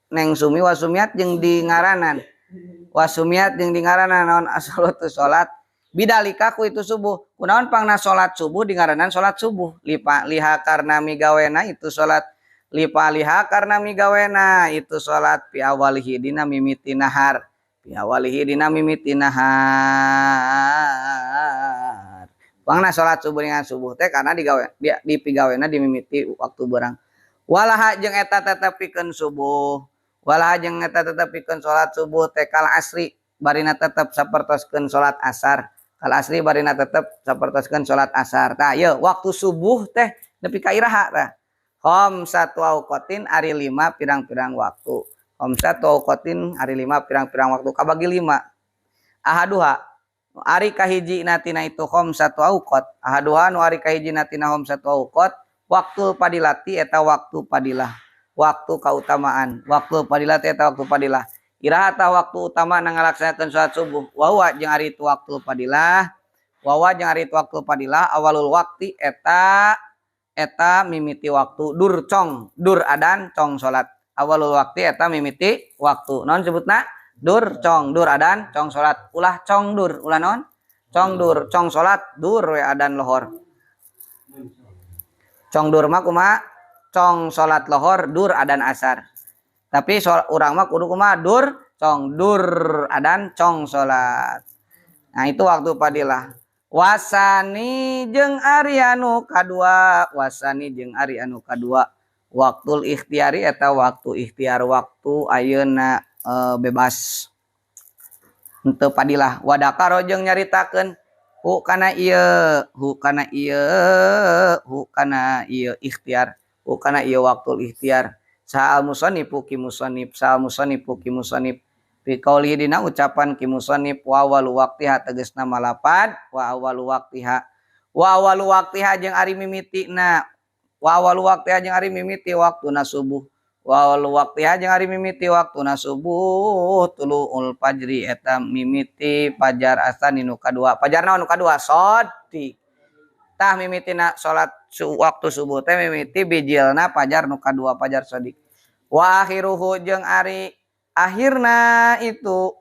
neng sumi wasumiat jeung di ngaranan. Wasumiat jeung di ngaranan naon asalatu salat bidalika ku itu subuh. Kunaon pangna salat subuh di ngaranan salat subuh. Lipa liha karna migawena itu salat. Lipa liha karna migawena itu salat pi awalihi dina mimiti nahar. Pi awalihi dina mimiti nahar. Pangna salat subuh dengan subuh teh karena digawe di pigawena dimimiti waktu berang. Walaha jeung eta tetep pikeun subuh. Walaha jeung eta tetep pikeun salat subuh teh kal asri barina tetep sapertoskeun salat asar. Kal asri barina tetep sapertoskeun salat asar. Tah ieu waktu subuh teh nepi ka iraha tah. Khamsatu auqatin ari 5 pirang-pirang waktu. Khamsatu auqatin ari 5 pirang-pirang waktu kabagi 5. Ahaduha ari kahiji natina itu khamsatu auqat. Ahaduha nu ari kahiji natina khamsatu auqat waktu padilati eta waktu padilah. Waktu kautamaan, waktu padilah eta waktu padilah. Iraha tah waktu utama na ngalaksanakeun salat subuh. Wa huwa jeung ari itu waktu padilah. Wa huwa jeung ari itu waktu padilah awalul waqti eta mimiti waktu dur cong, dur adan cong salat. Awalul waqti eta mimiti waktu. Naon sebutna? Dur cong, dur adan cong salat. Ulah cong dur, ulah naon? Cong dur, cong salat, dur we adan lohor. Cong dur mah kumaha? Cong salat lohor dur adan asar. Tapi urang mah kudu kumaha? Dur cong dur adan cong salat. Nah itu waktu padilah. Wasani jeung ari anu kadua, wasani jeung ari anu kadua. Waktul ikhtiari eta waktu ikhtiar waktu ayeuna bebas henteu padilah. Wadakaro jeung nyaritakeun hu kana ieu, hu kana ieu, hu kana ieu ikhtiar, hu kana ieu waktu ikhtiar. Sa'al musannifu ki musannif, sa'al musannifu ki musannif fi qaulihi dina ucapan ki musannif wa awwalu waqtiha tegasna malapad wa awwalu waqtiha, wa awwalu waqtiha jeung ari mimitina, wa awwalu waqtiha jeung ari mimiti waktuna subuh, wa awwalu waqtiha jeung ari mimiti waktuna subuh tuluul fajri eta mimiti fajar asani nu kadua. Fajar naon nu kadua? Shadiq. Tah mimitina salat waktu subuh teh mimiti bijilna fajar nu kadua, fajar shadiq. Wa akhiruhu jeung ari akhirna itu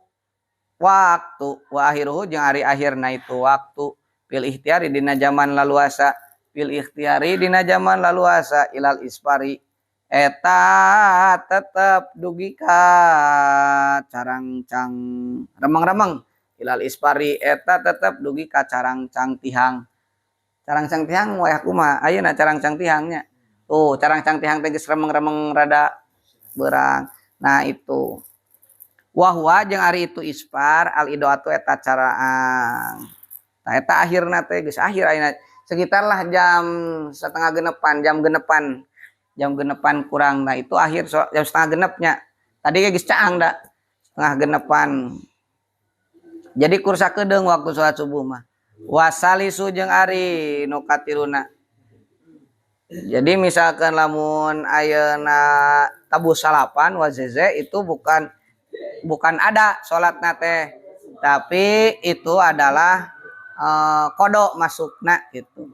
waktu, wa akhiruhu jeung ari akhirna itu waktu fil ikhtiari dina zaman laluasa, fil ikhtiari dina zaman laluasa ilal isfari eta tetep dugi ka carangcang remeng-remeng, ilal isfari eta tetep dugi ka carangcang tihang. Carangcang tihang wayah kumaha ayeuna carangcang tihangnya tuh, carangcang tihang teh geus remeng-remeng rada beurang. Nah itu wahwa jeung ari itu isfar al idoatu eta caraang. Nah eta akhirna teh geus akhir ayeuna sekitarlah jam setengah genepan, jam genepan, jam genepan kurang. Nah itu akhir jam setengah genepnya. Tadi ge geus caang da setengah genepan. Jadi kursa kedeung waktu salat subuh mah. Wasalisu jeung ari nu katiluna. Jadi misalkan lamun ayeuna tabuh salapan wazeze itu bukan ada salatna teh, tapi itu adalah kodok masukna gitu.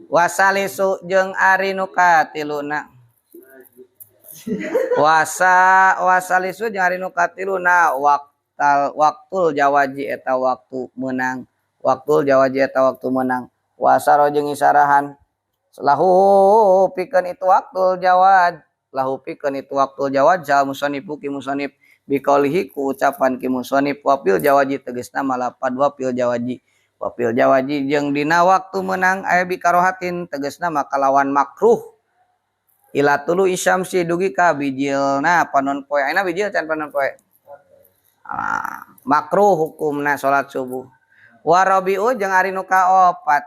Wasalisu jeung ari nu katiluna. Wasalisu jeung ari nu katiluna waktul jawaji eta waktu meunang. Waktul jawaji eta waktu meunang. Wasaro jeung isarahan lahu pikeun itu waktul jawad, lahu pikeun itu waktul jawad sal musannifu ki musannif biqaulihi ku ucapan ki musannif wafil jawaji tegasna malapad wafil jawaji, wafil jawaji jeung dina waktu meunang aya bikarohatin tegasna maka lawan makruh ila tulu isyamsi dugi ka bijilna panon poe. Ayeuna bijil can panon poe? Makruh hukumna salat subuh. Warabiu jeung ari nu kaopat,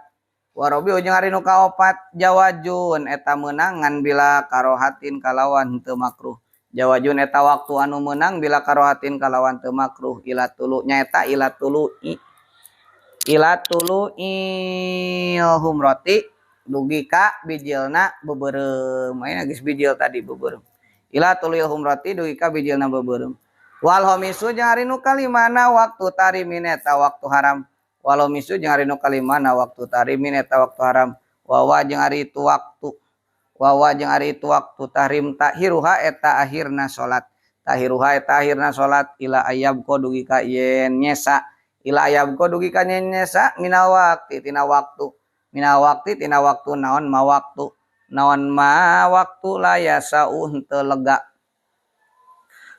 warabiu jeung ari nu kaopat jawajun eta meunang ngan bila karohatin kalawan teu makruh. Jawajun eta waktu anu meunang bila karohatin kalawan teu makruh ila tulu nyaeta ila tulu i, ila tulu il humroti dugi ka bijilna beubeurem. Ayeuna geus bijil tadi beubeurem. Ila tulu il humroti dugi ka bijilna beubeurem. Wal homisu jeung ari nu kalimana waktu tarimin eta waktu haram. Wal homisu jeung ari nu kalimana waktu tarimin eta waktu haram. Wawa jeung ari itu waktu, wawa jeung ari itu waktu tahrim takhiruha eta akhirna salat, takhiruha eta akhirna salat ila ayab ko dugi ka yen nyesa, ila ayab ko dugi ka yen nyesa minal waqti tina waktu, minal waqti tina waktu naon ma waktu, naon ma waktu la yasau henteu lega,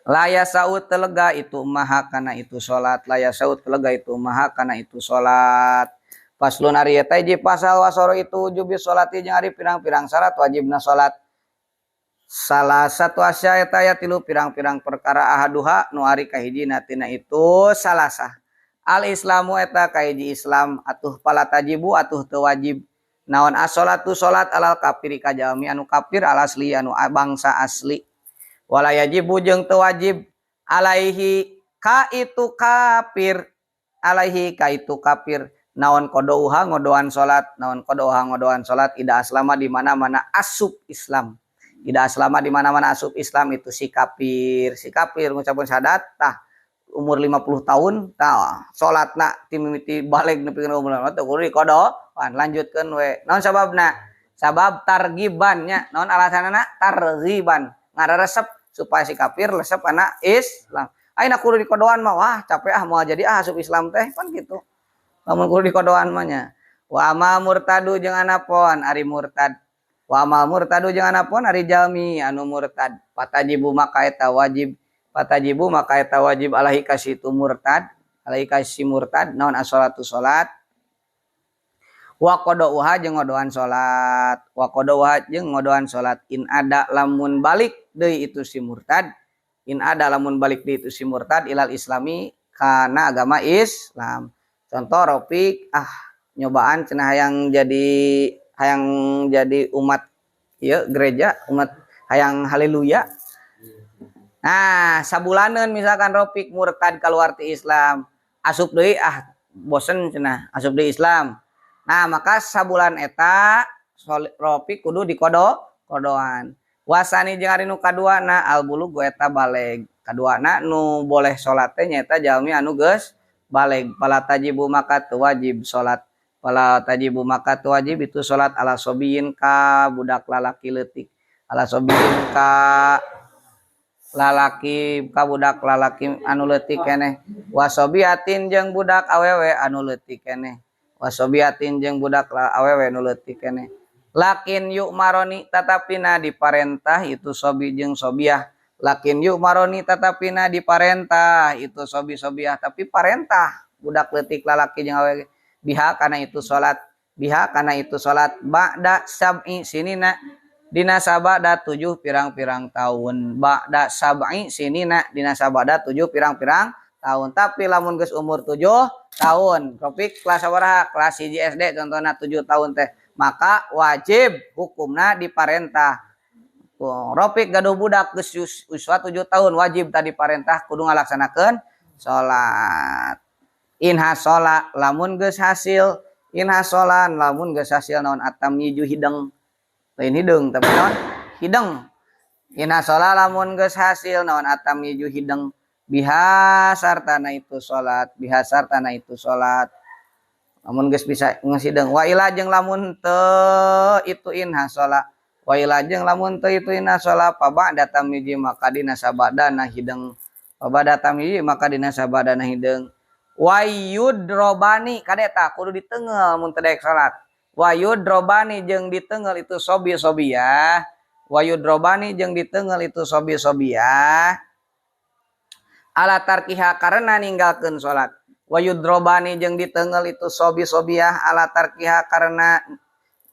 la yasau telega itu maha kana itu salat, la yasau telega itu maha kana itu salat. Faslun ari eta hiji pasal wasoro itu wujubi salati jeung ari pirang-pirang syarat wajibna salat. Salah satu asya eta aya tilu pirang-pirang perkara ahaduha nu ari kahijina tina itu salasah. Al islamu eta kahiji Islam atuh pala tajibu atuh teu wajib. Naon as-salatu salat alal kafiri ka jalmi anu kafir al asli anu bangsa asli. Wala yajibu jeung teu wajib alaihi ka itu kafir, alaihi ka itu kafir. Naon qadauha ngodoan salat, naon qadauha ngodoan salat ida aslama di mana-mana asup Islam. Ida aslama di mana-mana asup Islam itu si kafir, si kafir ngucapkeun syahadat tah umur 50 tahun tah salatna ti mimiti baleg nepi ka umur teh kudu dikodoan lanjutkeun we. Naon sababna? Sabab targiban nya. Naon alasanana? Targhiban. Ngararesep supaya si kafir resep kana Islam. Ayeuna kudu dikodoan mah wah capek ah moal jadi ah asup Islam teh pan kitu. Lamun kudu dikodoan mah nya. Wa ma murtadu jeung anapon ari murtad. Wa ma murtadu jeung anapon ari jalmi anu murtad. Patajibu maka eta wajib, patajibu maka eta wajib alaihi ka situ murtad, alaihi ka si murtad naon as-salatu salat. Wa qadauha jeung ngodoan salat, wa qadauha jeung ngodoan salat in ada lamun balik deui itu si murtad In ada lamun balik di itu si murtad ilal islami kana agama Islam. Contoh Ropik nyobaan cenah hayang jadi umat ieu gereja, umat hayang haleluya. Nah, sabulaneun misalkan Ropik murtad keluar ti Islam, asup deui, bosen cenah, asup deui Islam. Nah, maka sabulan eta Ropik kudu dikodo kodoan. Wasani jeung ari nu kaduana al bulugh eta baleg. Kaduana nu boleh salat teh nyaeta jalmi anu geus baleg. Fala tajibu maka teu wajib salat. Fala tajibu maka teu wajib itu salat ala sobiyin ka budak lalaki leutik. Ala sobiyin ka lalaki, ka budak lalaki anu leutik keneh. Wasobiatin jeung budak awewe anu leutik keneh. Wasobiatin jeung budak awewe anu leutik keneh. Lakin yu'maroni tatapina diparentah itu sobi jeung sobiah. Lakin yu'maroni tatapina diparentah itu sobi sobiah, tapi parentah budak leutik lalaki jeung awewe biha kana itu salat, biha kana itu salat ba'da sab'i sinina dina sabada 7 pirang-pirang tahun, ba'da sab'i sinina dina sabada 7 pirang-pirang tahun. Tapi lamun geus umur 7 tahun, Topik kelas sabaraha, kelas 1 SD contohna, 7 tahun teh maka wajib hukumna diparentah. Ropik gaduh budak geus usia 7 tahun, wajib tadi parentah kudu ngalaksanakeun salat. In hasola lamun geus hasil, in hasolan lamun geus hasil naon atamyiju hideng, lain hideung tapi naon hideng. In hasola lamun geus hasil naon atamyiju hideng biha sartana itu salat, biha sartana itu salat lamun geus bisa ngasideung. Wa ila jeung lamun teu itu in hasola, wa ila jeung lamun teu itu in hasola fa ba'da tamyiji maka dina sabadana hideng, fa ba'da tamyiji maka dina sabadana hideng. Wa yudrobani kadeta kudu diteunggeul mun teu daek salat. Wa yudrobani jeung diteunggeul itu sobi sobiyah, wa yudrobani jeung diteunggeul itu sobi sobiyah ala tarkiha karena ninggalkeun salat. Wa yudrobani jeung diteunggeul itu sobi sobiyah ala tarkiha karena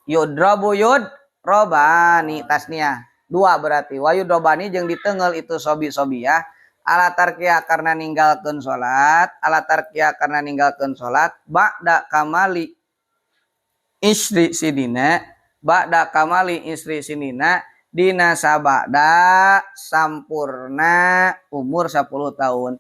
yudrobu yudrobani tasniah dua berarti. Wa yudrobani jeung diteunggeul itu sobi sobiyah ala tarkiha karena ninggalkeun salat, ala tarkiha karena ninggalkeun salat ba'da kamali isri sinina, ba'da kamali isri sinina dina sabada sampurna umur 10 tahun,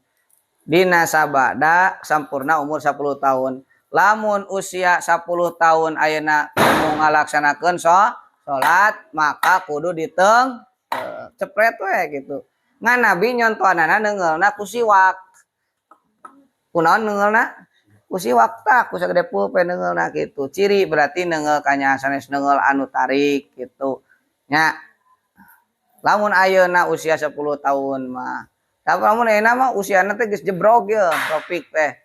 dina sabada sampurna umur 10 tahun. Lamun usia 10 tahun ayeuna mau ngalaksanakeun salat maka kudu diteng cepret we gitu. Ngan Nabi nyontohanana neungeulna ku siwak. Kunaon neungeulna ku siwak? Tah, ku sagede pulpen neungeulna kitu. Ciri berarti neungeul kanya sanes neungeul anu tarik gitu nya. Lamun ayeuna usia 10 tahun mah, tapi lamun ayeuna mah usiana teh geus jebrog ye Topik teh,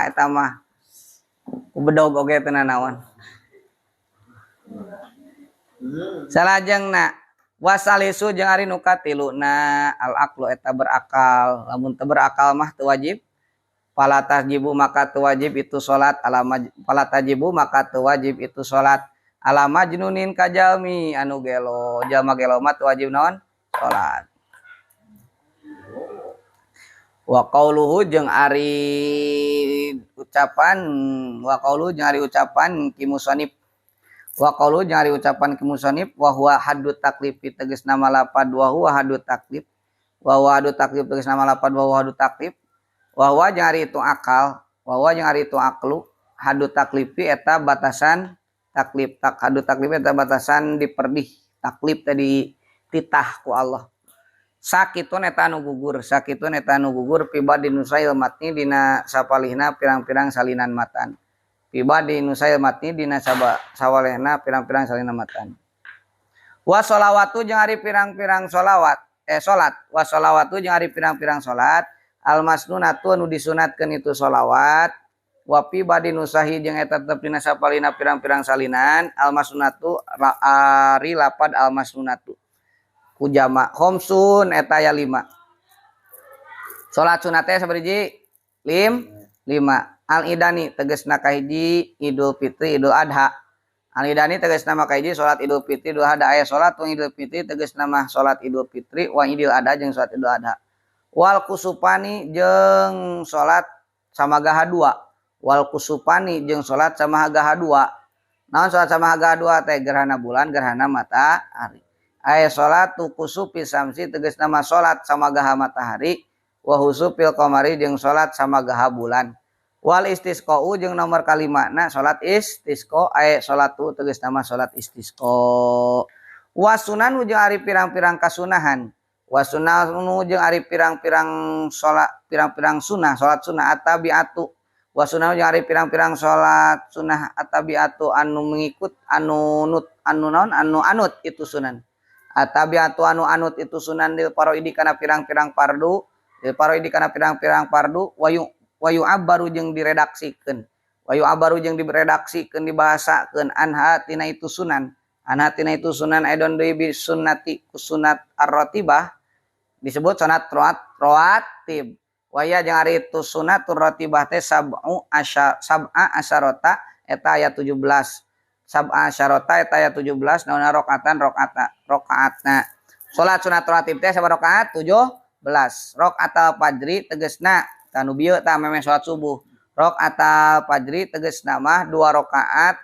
eta mah ku bedog oge teu nanaon. Salajengna wasalisu jeung ari nu katiluna al aqlu eta berakal. Lamun teu berakal mah teu wajib. Fala tajibu maka teu wajib itu salat ala fala tajibu maka teu wajib itu salat ala majnunin ka jalmi anu gelo. Jalma gelo mah teu wajib naon salat. Wa qauluhu jeung ari ucapan, wa qauluhu jeung ari ucapan ki musannif, wa qauluhu jeung ari ucapan ki musannif wa huwa haddut taklifi tegas nama lapad wa huwa haddut taklif, wa huwa haddut taklif tegas nama lapad wa huwa haddut taklif, wa huwa jeung ari itu akal, wa huwa jeung ari itu aklu haddut taklifi eta batasan taklif, tak haddut taklif eta batasan diperdih taklif tadi titah ku Allah. Sakitun eta anu gugur, sakitun eta anu gugur fi ba'di nusail matni dina sapalihna pirang-pirang salinan matan, fi ba'di nusail matni dina sawalehna pirang-pirang salinan matan. Wa sholawatu jeung ari pirang-pirang sholawat, salat, wa sholawatu jeung ari pirang-pirang salat al masnunatu anu disunatkeun itu sholawat, wa fi ba'di nusahi jeung eta tetep dina sapalihna pirang-pirang salinan al masnunatu ari lapad al masnunatu ku jama khamsun eta aya 5. Salat sunat teh sabaraha? 5. Al idani tegasna kahiji Idul Fitri Idul Adha. Al idani tegasna mah kahiji salat Idul Fitri Idul Adha. Aya salat Idul Fitri tegasna mah salat Idul Fitri wa Idul Adha jeung salat Idul Adha. Wal kusupani jeung salat samagaha dua. Wal kusupani jeung salat samagaha dua. Naon salat samagaha dua teh? Gerhana bulan, gerhana matahari. Aya salatu kusufi samsi tegasna mah salat samagaha matahari, wa husufil qamari jeung salat samagaha bulan. Wal istisqa'u jeung nomor kalimana salat istisqa, aya salatu tegasna mah salat istisqa. Wasunanu jeung ari pirang-pirang kasunahan. Wasunanu jeung ari pirang-pirang salat, pirang-pirang sunah, salat sunah atabiatu. Wasunanu jeung ari pirang-pirang salat sunah atabiatu anu mengikut, anu nut, anu naon, anu anut itu sunan. Atabiatu anu anut itu sunan lil faraidi kana pirang-pirang fardu, lil faraidi kana pirang-pirang fardu, wayu wayu abaru jeung diredaksikeun. Wayu abaru jeung diredaksikeun dibahasakeun anha tina itu sunan. Anha tina itu sunan aidon deui bi sunnati ku sunat ar-ratibah disebut sunat rawatib. Waya jeung ari itu sunatur ratibah teh sab'u asya, sab'a asyarata eta aya 17. Sab'a asyarata eta aya 17 naonna rakaatan rakaata rakaatna. Salat sunat ratib teh sabaraha rakaat? 17. Rakaatal fajri tegasna tanu bieu tah memeh salat subuh. Rakaatal fajri tegasna mah 2 rakaat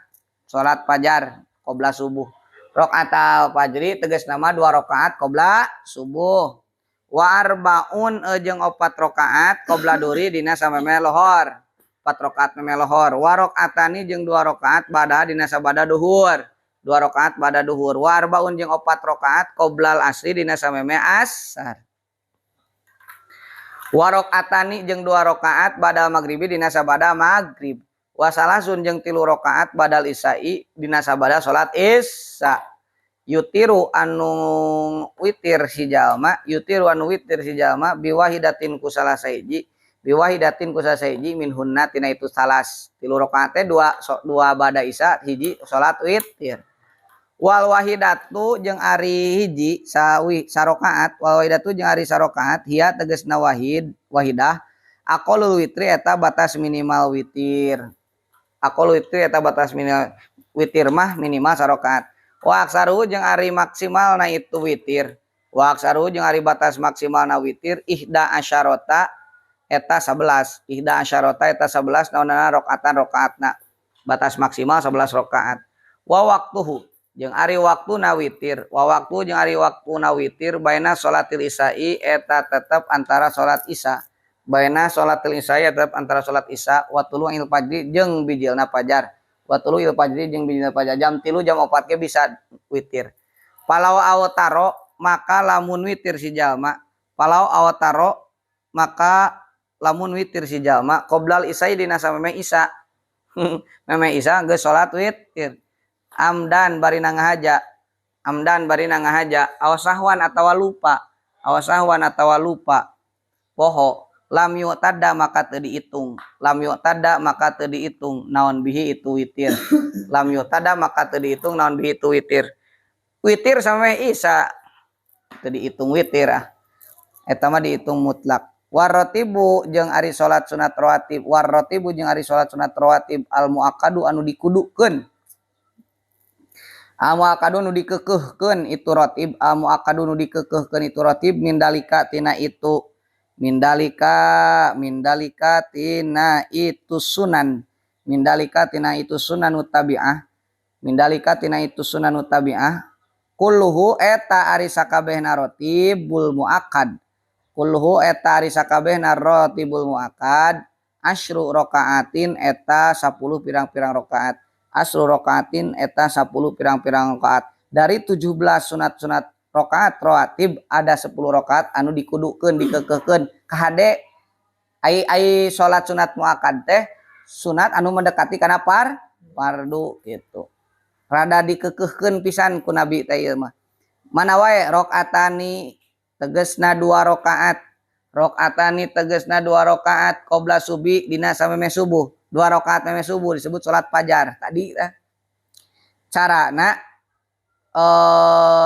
salat fajar qobla subuh. Rakaatal fajri tegasna mah 2 rakaat qobla subuh. Wa arbaun jeung 4 rakaat qobla duhri dina samemeh lohor. 4 rakaat memeh lohor. Wa rakaatani jeung 2 rakaat bada dina sabada duhur. 2 rakaat bada duhur. Wa arbaun jeung 4 rakaat qoblal asri dina samemeh asar. Wa rakaatani jeung 2 rakaat badal maghribi dina sabada maghrib. Wa salasun jeung 3 rakaat badal isya'i dina sabada salat isya. Yutiru anu witir si jalma, yutiru anu witir si jalma biwahidatin ku salah sahiji, biwahidatin ku salah sahiji minhunna tina itu salas. 3 rakaat teh 2 bada isya, hiji salat witir. Wal wahidatu jeung ari hiji sawi sarakaat, wal wahidatu jeung ari sarakaat hiya tegasna wahid, wahidah aqallul witri eta batas minimal witir. Aqallul witri eta batas minimal witir mah minimal sarakaat. Wa aksaru jeung ari maksimalna itu witir. Wa aksaru jeung ari batas maksimalna witir ihda asyarota eta 11. Ihda asyarota eta 11 naonana rakaatan rakaatna. Batas maksimal 11 rakaat. Wa waktuhu jeung ari waktuna witir, wa waktu jeung ari waktuna witir baina salatil isya'i eta tetep antara salat isya. Baina salatil isya'i tetep antara salat isya wa tulu'il fajri jeung bijilna fajar. Wa tulu'il fajri jeung bijilna fajar jam 3 jam 4 ge bisa witir. Palau awtaro maka lamun witir si jalma, palau awtaro maka lamun witir si jalma qoblal isya'i dina samemeh isya. Memeh isya geus salat witir. Amdan barina ngahaja, amdan barina ngahaja, awas sahwan atawa lupa, awas sahwan atawa lupa, poho, lam yu'tada maka teu dihitung, lam yu'tada maka teu dihitung, naon bihi itu witir, lam yu'tada maka teu dihitung, naon bihi itu witir, witir sampai isya teu dihitung witir ah, eta mah dihitung mutlak. Warrotibu jeung ari salat sunat rawatib, warrotibu jeung ari salat sunat rawatib al muakkadu anu dikudukeun. Al muakkadu nu dikekeuhkeun itu ratib, al muakkadu nu dikekeuhkeun itu ratib mindalika tina itu, mindalika, mindalika tina itu sunan, mindalika tina itu sunan utabi'ah, mindalika tina itu sunan utabi'ah, kulluhu eta ari sakabehna ratibul muakkad, kulluhu eta ari sakabehna ratibul muakkad, asyru rakaatin eta 10 pirang-pirang rakaat. Asru rokaatin eta 10 pirang-pirang rakaat. Dari 17 sunat-sunat rakaat rawatib ada 10 rakaat anu dikudukeun dikekeuhkeun kahade ai ai salat sunat muakkad teh sunat anu mendekati kana fardu gitu. Rada dikekeuhkeun pisan ku Nabi teh ieu mah. Mana wae rakaatani tegasna 2 rakaat. Rakaatani tegasna 2 rakaat qobla subi dina samemeh subuh. 2 rakaat memeh subuh disebut salat fajar tadi tah. Carana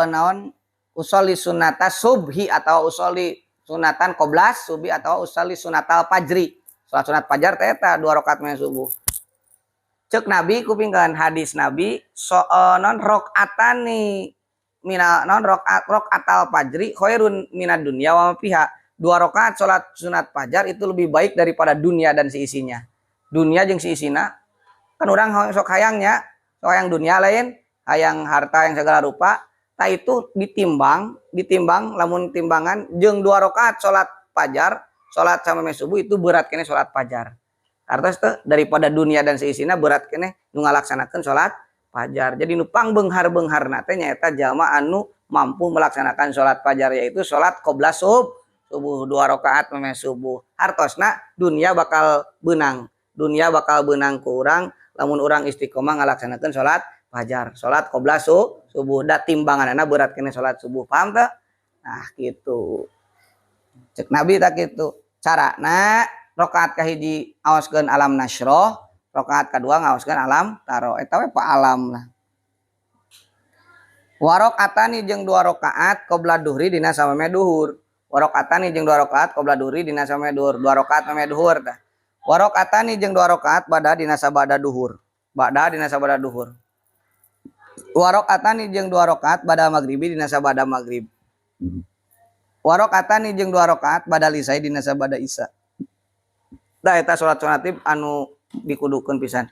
naon usolli sunnata subhi atau usolli sunatan qoblas subi atau usolli sunnatal fajri. Salat sunat fajar teh eta 2 rakaat memeh subuh. Cek Nabi kupingkeun hadis Nabi so, non rakaatani mina non rakaat rokaatal fajri khairun minad dunya wa ma fiha. 2 rakaat salat sunat fajar itu lebih baik daripada dunia dan seisinya. Dunia jeung seisina kan urang sok hayangnya, sok hayang dunia lain, hayang harta yang segala rupa, tah itu ditimbang, ditimbang lamun timbangan jeung 2 rakaat salat fajar, salat samemeh subuh itu berat keneh salat fajar. Artos teh daripada dunia dan seisina berat keneh nu ngalaksanakeun salat fajar. Jadi nu pangbeunghar-beungharna teh nyaeta jalma anu mampu melaksanakan salat fajar yaitu salat qobla subuh 2 rakaat memeh subuh. Hartosna dunia bakal beunang. Dunia bakal beunang ku urang lamun urang istiqomah ngalaksanakeun salat fajar, salat qobla subuh da timbanganana berat keneh salat subuh. Paham teu? Nah gitu. Cek Nabi tak gitu. Carana rakaat kahiji ngaoskeun alam nasroh, rakaat kadua ngaoskeun alam taro. Eta we pa alam lah. Warakaatani jeung 2 rakaat qobla duhri dina samemeh duhur. Warakaatani jeung 2 rakaat qobla duhri dina samemeh duhur. 2 rakaat memeh duhur tah. Warakaatani jeung 2 rakaat bada dina sabada duhur. Bada dina sabada duhur. Warakaatani jeung 2 rakaat bada maghribi dina sabada maghrib. Warakaatani jeung 2 rakaat bada isya dina sabada isya. Tah eta salat sunatib anu dikudukeun pisan.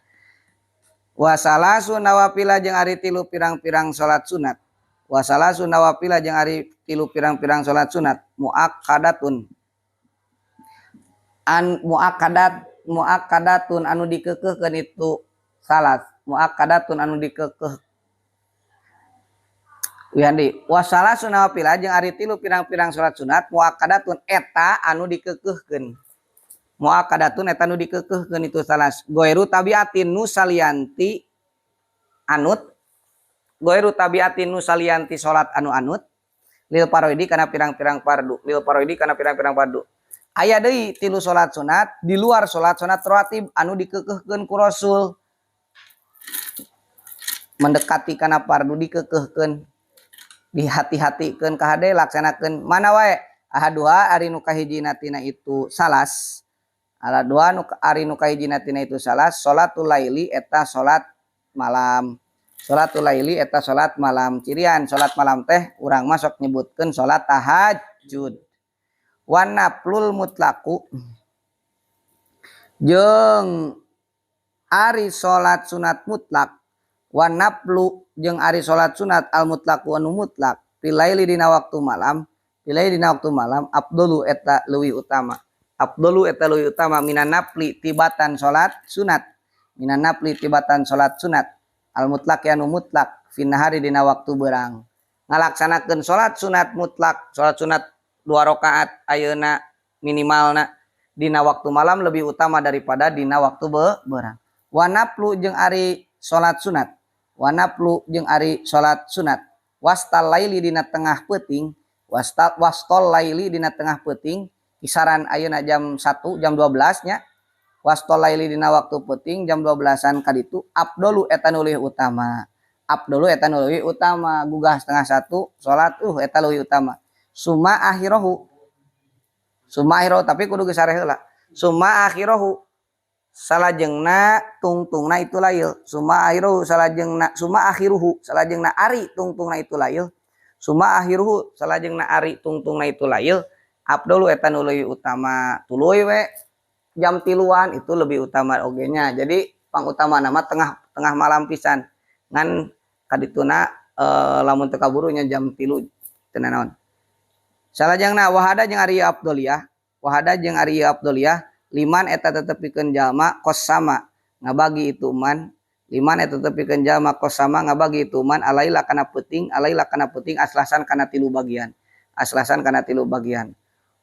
Wasalasu nawafila jeung ari 3 pirang-pirang salat sunat. Wasalasu nawafila jeung ari 3 pirang-pirang salat sunat muakkadatun. An muakkadat muakkadatun anu dikekeuhkeun itu salat muakkadatun anu dikekeuh. Wihandi wasalasu nawafila jeung ari 3 pirang-pirang salat sunat muakkadatun eta anu dikekeuhkeun. Muakkadatun eta nu dikekeuhkeun itu salas goiru tabiatin nu salianti anut goiru tabiatin nu salianti salat anu anut lil paroidi kana pirang-pirang fardu lil paroidi kana pirang-pirang fardu. Aya deui 3 salat sunat di luar salat sunat rawatib anu dikekeuhkeun ku Rasul mendekati kana fardu dikekeuhkeun dihati-hatikeun ka hade laksanakeun mana wae ahaduha ari nu kahijina tina itu salas ala dua nu ari nu kahijina tina itu salas salatul laili eta salat malam. Salatul laili eta salat malam. Cirian salat malam teh urang mah sok nyebutkeun salat tahajud. Wan naflul mutlaku jeung ari salat sunat mutlak. Wan naflu jeung ari salat sunat al mutlaku anu mutlak fil laili dina waktu malam, fil laili dina waktu malam afdalu eta leuwih utama. Afdalu eta leuwih utama minan nafli tibatan salat sunat. Minan nafli tibatan salat sunat al mutlak anu mutlak fin nahari dina waktu beurang. Ngalaksanakeun salat sunat mutlak, salat sunat 2 rakaat ayeuna minimalna dina waktu malam lebih utama daripada dina waktu beurang. Wa naflu jeung ari salat sunat. Wa naflu jeung ari salat sunat. Wastal laili dina tengah peuting, wastol laili dina tengah peuting kisaran ayeuna jam 1 jam 12 nya. Wastol laili dina waktu peuting jam 12-an ka ditu afdalu eta nu leuwih utama. Afdalu eta nu leuwih utama gugah setengah satu salat eta leuwih utama. Summa akhirahu. Summa akhirahu tapi kudu geus sare heula. Summa akhirahu salajengna tungtungna itu lail. Summa akhirahu salajengna summa akhiruhu salajengna ari tungtungna itu lail. Summa akhiruhu salajengna ari tungtungna itu lail. Afdalu eta nu leuwih utama tuluy we jam 3-an itu lebih utama oge nya. Jadi pangutama nama tengah malam pisan. Ngan kadituna lamun teu kaburu nya jam 3 teu nanaon. Salajengna wahada jeung ari afdoliyah, wahada jeung ari afdoliyah liman eta tetep pikeun jalma kos sama ngabagi itu man, liman eta tetep pikeun jalma kos sama ngabagi itu man alaila kana peuting, alaila kana peuting aslasan kana 3 bagian. Aslasan kana 3 bagian.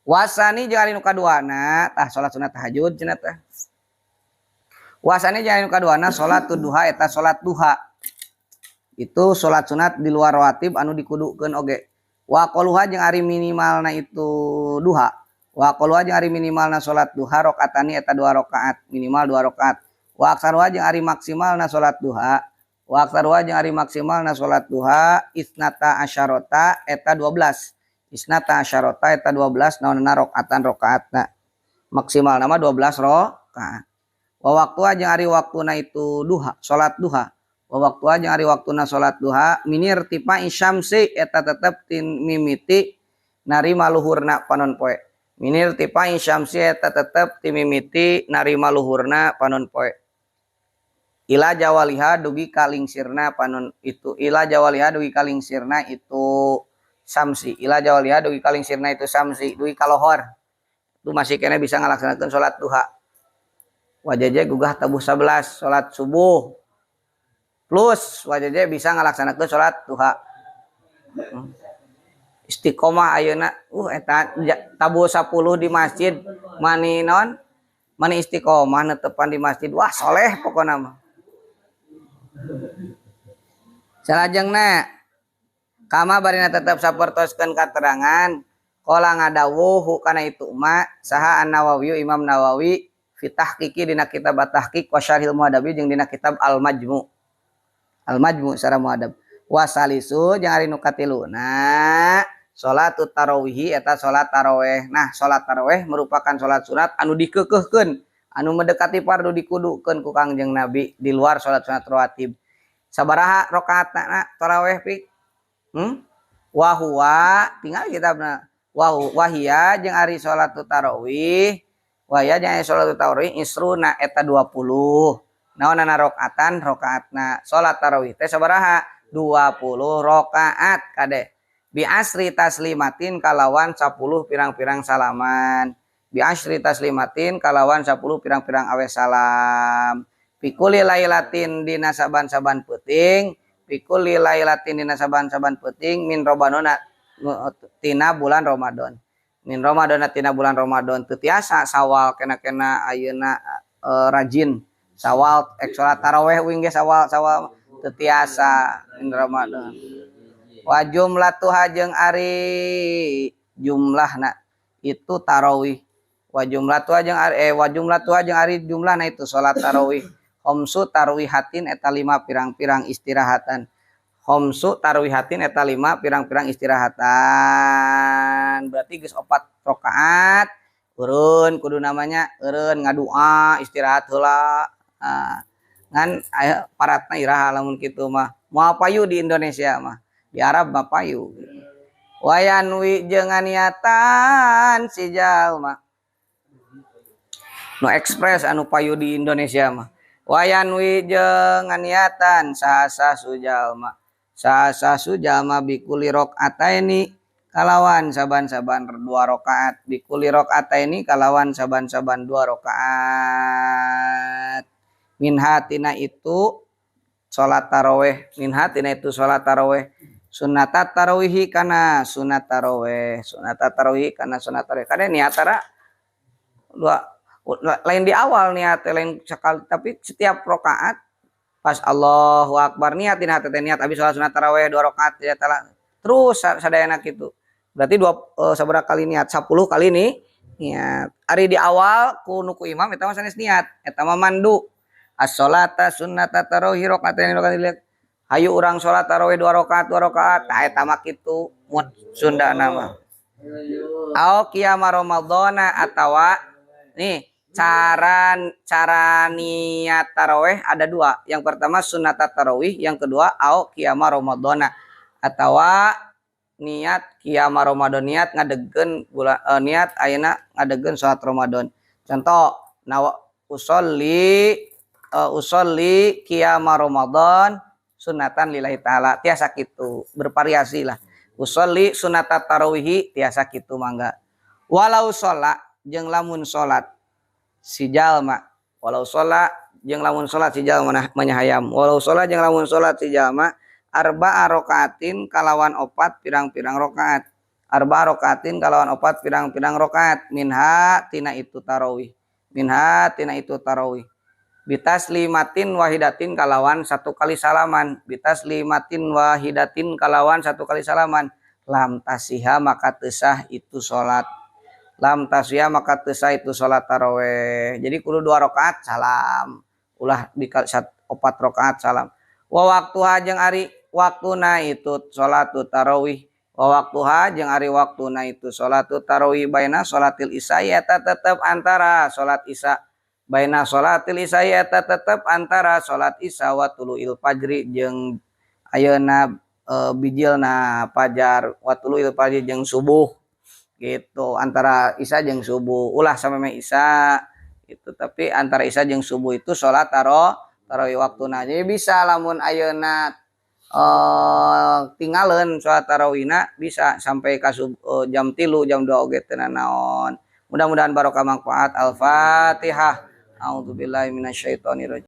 Wasani jeung ari nu kaduana tah salat sunat tahajud cenah teh. Wasani jeung ari nu kaduana salat duha eta salat duha. Itu salat sunat di luar rawatib anu dikudukeun oge. Wa qaluha jeung ari minimalna itu duha. Wa qaluha jeung ari minimalna salat duha rakaatani eta 2 rakaat, minimal 2 rakaat. Wa aksaruha jeung ari maksimalna salat duha. Wa aksaruha jeung ari maksimalna salat duha isnata asyarata eta 12. Isnata asyarata eta 12 naonna rakaatan rakaatna. Maksimal nama 12 rakaat. Wa waktua jeung ari waktuna itu duha, salat duha. Wa waktua jeung ari waktuna salat duha minir tipa isyamsi eta tetep tin mimiti narima luhurna panon poe. Min irtifai syamsi eta tetep timimiti narima luhurna panon poe. Ila jawaliha dugi kalingsirna panon itu, ila jawaliha dugi kalingsirna itu samsi, ila jawaliha dugi kalingsirna itu samsi, dugi kalohor. Itu masih kena bisa ngalaksanakeun salat duha. Wajaje gugah tabuh 11 salat subuh. Plus wajaje bisa ngalaksanakeun salat duha. Istiqomah ayeuna eta tabuh 10 di masjid mani non mani istiqomah netepan di masjid, wah soleh pokona mah. Salajengna kama barina tetep sapertoskeun katerangan qala ngadawuh kana itu ma saha An-Nawawi Imam Nawawi fi tahqiqi dina kitab At-Tahqiq wa Syarhil Muhadzabi jeung dina kitab Al-Majmu. Al-Majmu syarah Muhadzab. Wasalisu jeung ari nu katiluna salatut tarawih eta salat tarawih. Nah, salat tarawih merupakan salat sunat anu dikeukeuhkeun, anu mendekati fardu dikudukeun ku Kangjeng Nabi di luar salat sunat rawatib. Sabaraha rakaatna tarawih pik? Wa huwa tinggal kitabna. Wa wahia jeung ari salat tarawih, wahia jeung ari salat tarawih isruna eta 20. Naonana rakaatan rakaatna salat tarawih teh sabaraha? 20 rakaat kade. Bi asri taslimatin kalawan 10 pirang-pirang salaman. Bi asri taslimatin kalawan 10 pirang-pirang awe salam. Pikuli lailatin dina saban-saban peuting, pikuli lailatin dina saban-saban peuting min robanona tina bulan Ramadan. Min Ramadan tina bulan Ramadan teu tiasa sawal kena-kena ayeuna rajin. Sawal ek salat tarawih uing ge sawal-sawal teu tiasa min Ramadan. Wa jumlatuha jeung ari jumlahna itu tarawih. Wa jumlatuha jeung ari wa jumlatuha jeung ari jumlahna itu salat tarawih. Khamsu tarwihatin eta 5 pirang-pirang istirahatan. Khamsu tarwihatin eta 5 pirang-pirang istirahatan. Berarti geus 4 rakaat eureun kudu namanya eureun ngadua istirahat heula. Ngan aya paratna iraha lamun kitu mah. Moal payu di Indonesia mah. Di Arab mah payu. Wayanwi jeung niatan si jalma. Nu ekspres anu payu di Indonesia mah. Wayanwi jeung niatan sasa sujalma. Sasa sujalma bikuli rakaataini kalawan saban-saban 2 rakaat. Bikuli rakaataini kalawan saban-saban 2 rakaat. Min hatina itu salat tarawih, min hatina itu salat tarawih. Sunat tarawih kana sunat tarawih, sunat tarawih kana sunat tarawih. Kada niatara dua lain di awal niat lain sekali, tapi setiap rakaat pas Allahu Akbar niat dina hati teh niat habis salat sunat tarawih 2 rakaat ya tala terus sadayana kitu. Berarti dua sabaraha kali niat? 10 kali nih niat. Ari di awal ku nu ku imam eta mah sanes niat, eta mah mandu. As-salata sunnata tarawih rakaataini rakaat. Hayu urang salat tarawih 2 rakaat 2 rakaat. Tah eta mah kitu mun Sundana mah. Au qiyama Ramadhana atawa nih cara niat tarawih ada 2. Yang pertama sunat tarawih, yang kedua au qiyama Ramadhana atawa niat qiyama Ramadan, niat ngadegkeun bulan niat ayeuna ngadegkeun salat Ramadan. Contoh nawa usolli qiyama Ramadan sunatan lillahi ta'ala, tiasa kitu bervariasi lah. Usolli sunat tarawih tiasa kitu mangga. Walau sholat jeung lamun sholat si jalma, walau sholat jeung lamun sholat si jalma nah manyahayam, walau sholat jeung lamun sholat si jalma arba'a rakaatin kalawan 4 pirang-pirang rakaat, arba'a rakaatin kalawan 4 pirang-pirang rakaat, minha tina itu tarawih, minha tina itu tarawih, bitaslimatin wahidatin kalawan 1 kali salaman, bitaslimatin wahidatin kalawan 1 kali salaman, lam tasiha maka tesah itu salat, lam tasiha maka tesah itu salat tarawih. Jadi kudu 2 rakaat salam, ulah di 4 rakaat salam. Wa waktuha jeung ari waktuna itu salat tarawih, wa waktuha jeung ari waktuna itu salat tarawih baina salatil isya eta tetep antara salat isya, baina salatil isya eta tetep antara salat isya wa tuluil fajri jeung ayeuna bijilna fajar, wa tuluil fajri jeung subuh. Gitu, antara Isya jeung subuh, ulah sampai Isya itu, tapi antara Isya jeung subuh itu sholat tarawih waktuna. Jadi bisa lamun ayeuna tinggalin sholat tarawihna, bisa sampai ka jam 3, jam 2 oge teu naon. Mudah-mudahan barokah, manfaat. Al-Fatihah. A'udzubillahi minasyaitonirrajim.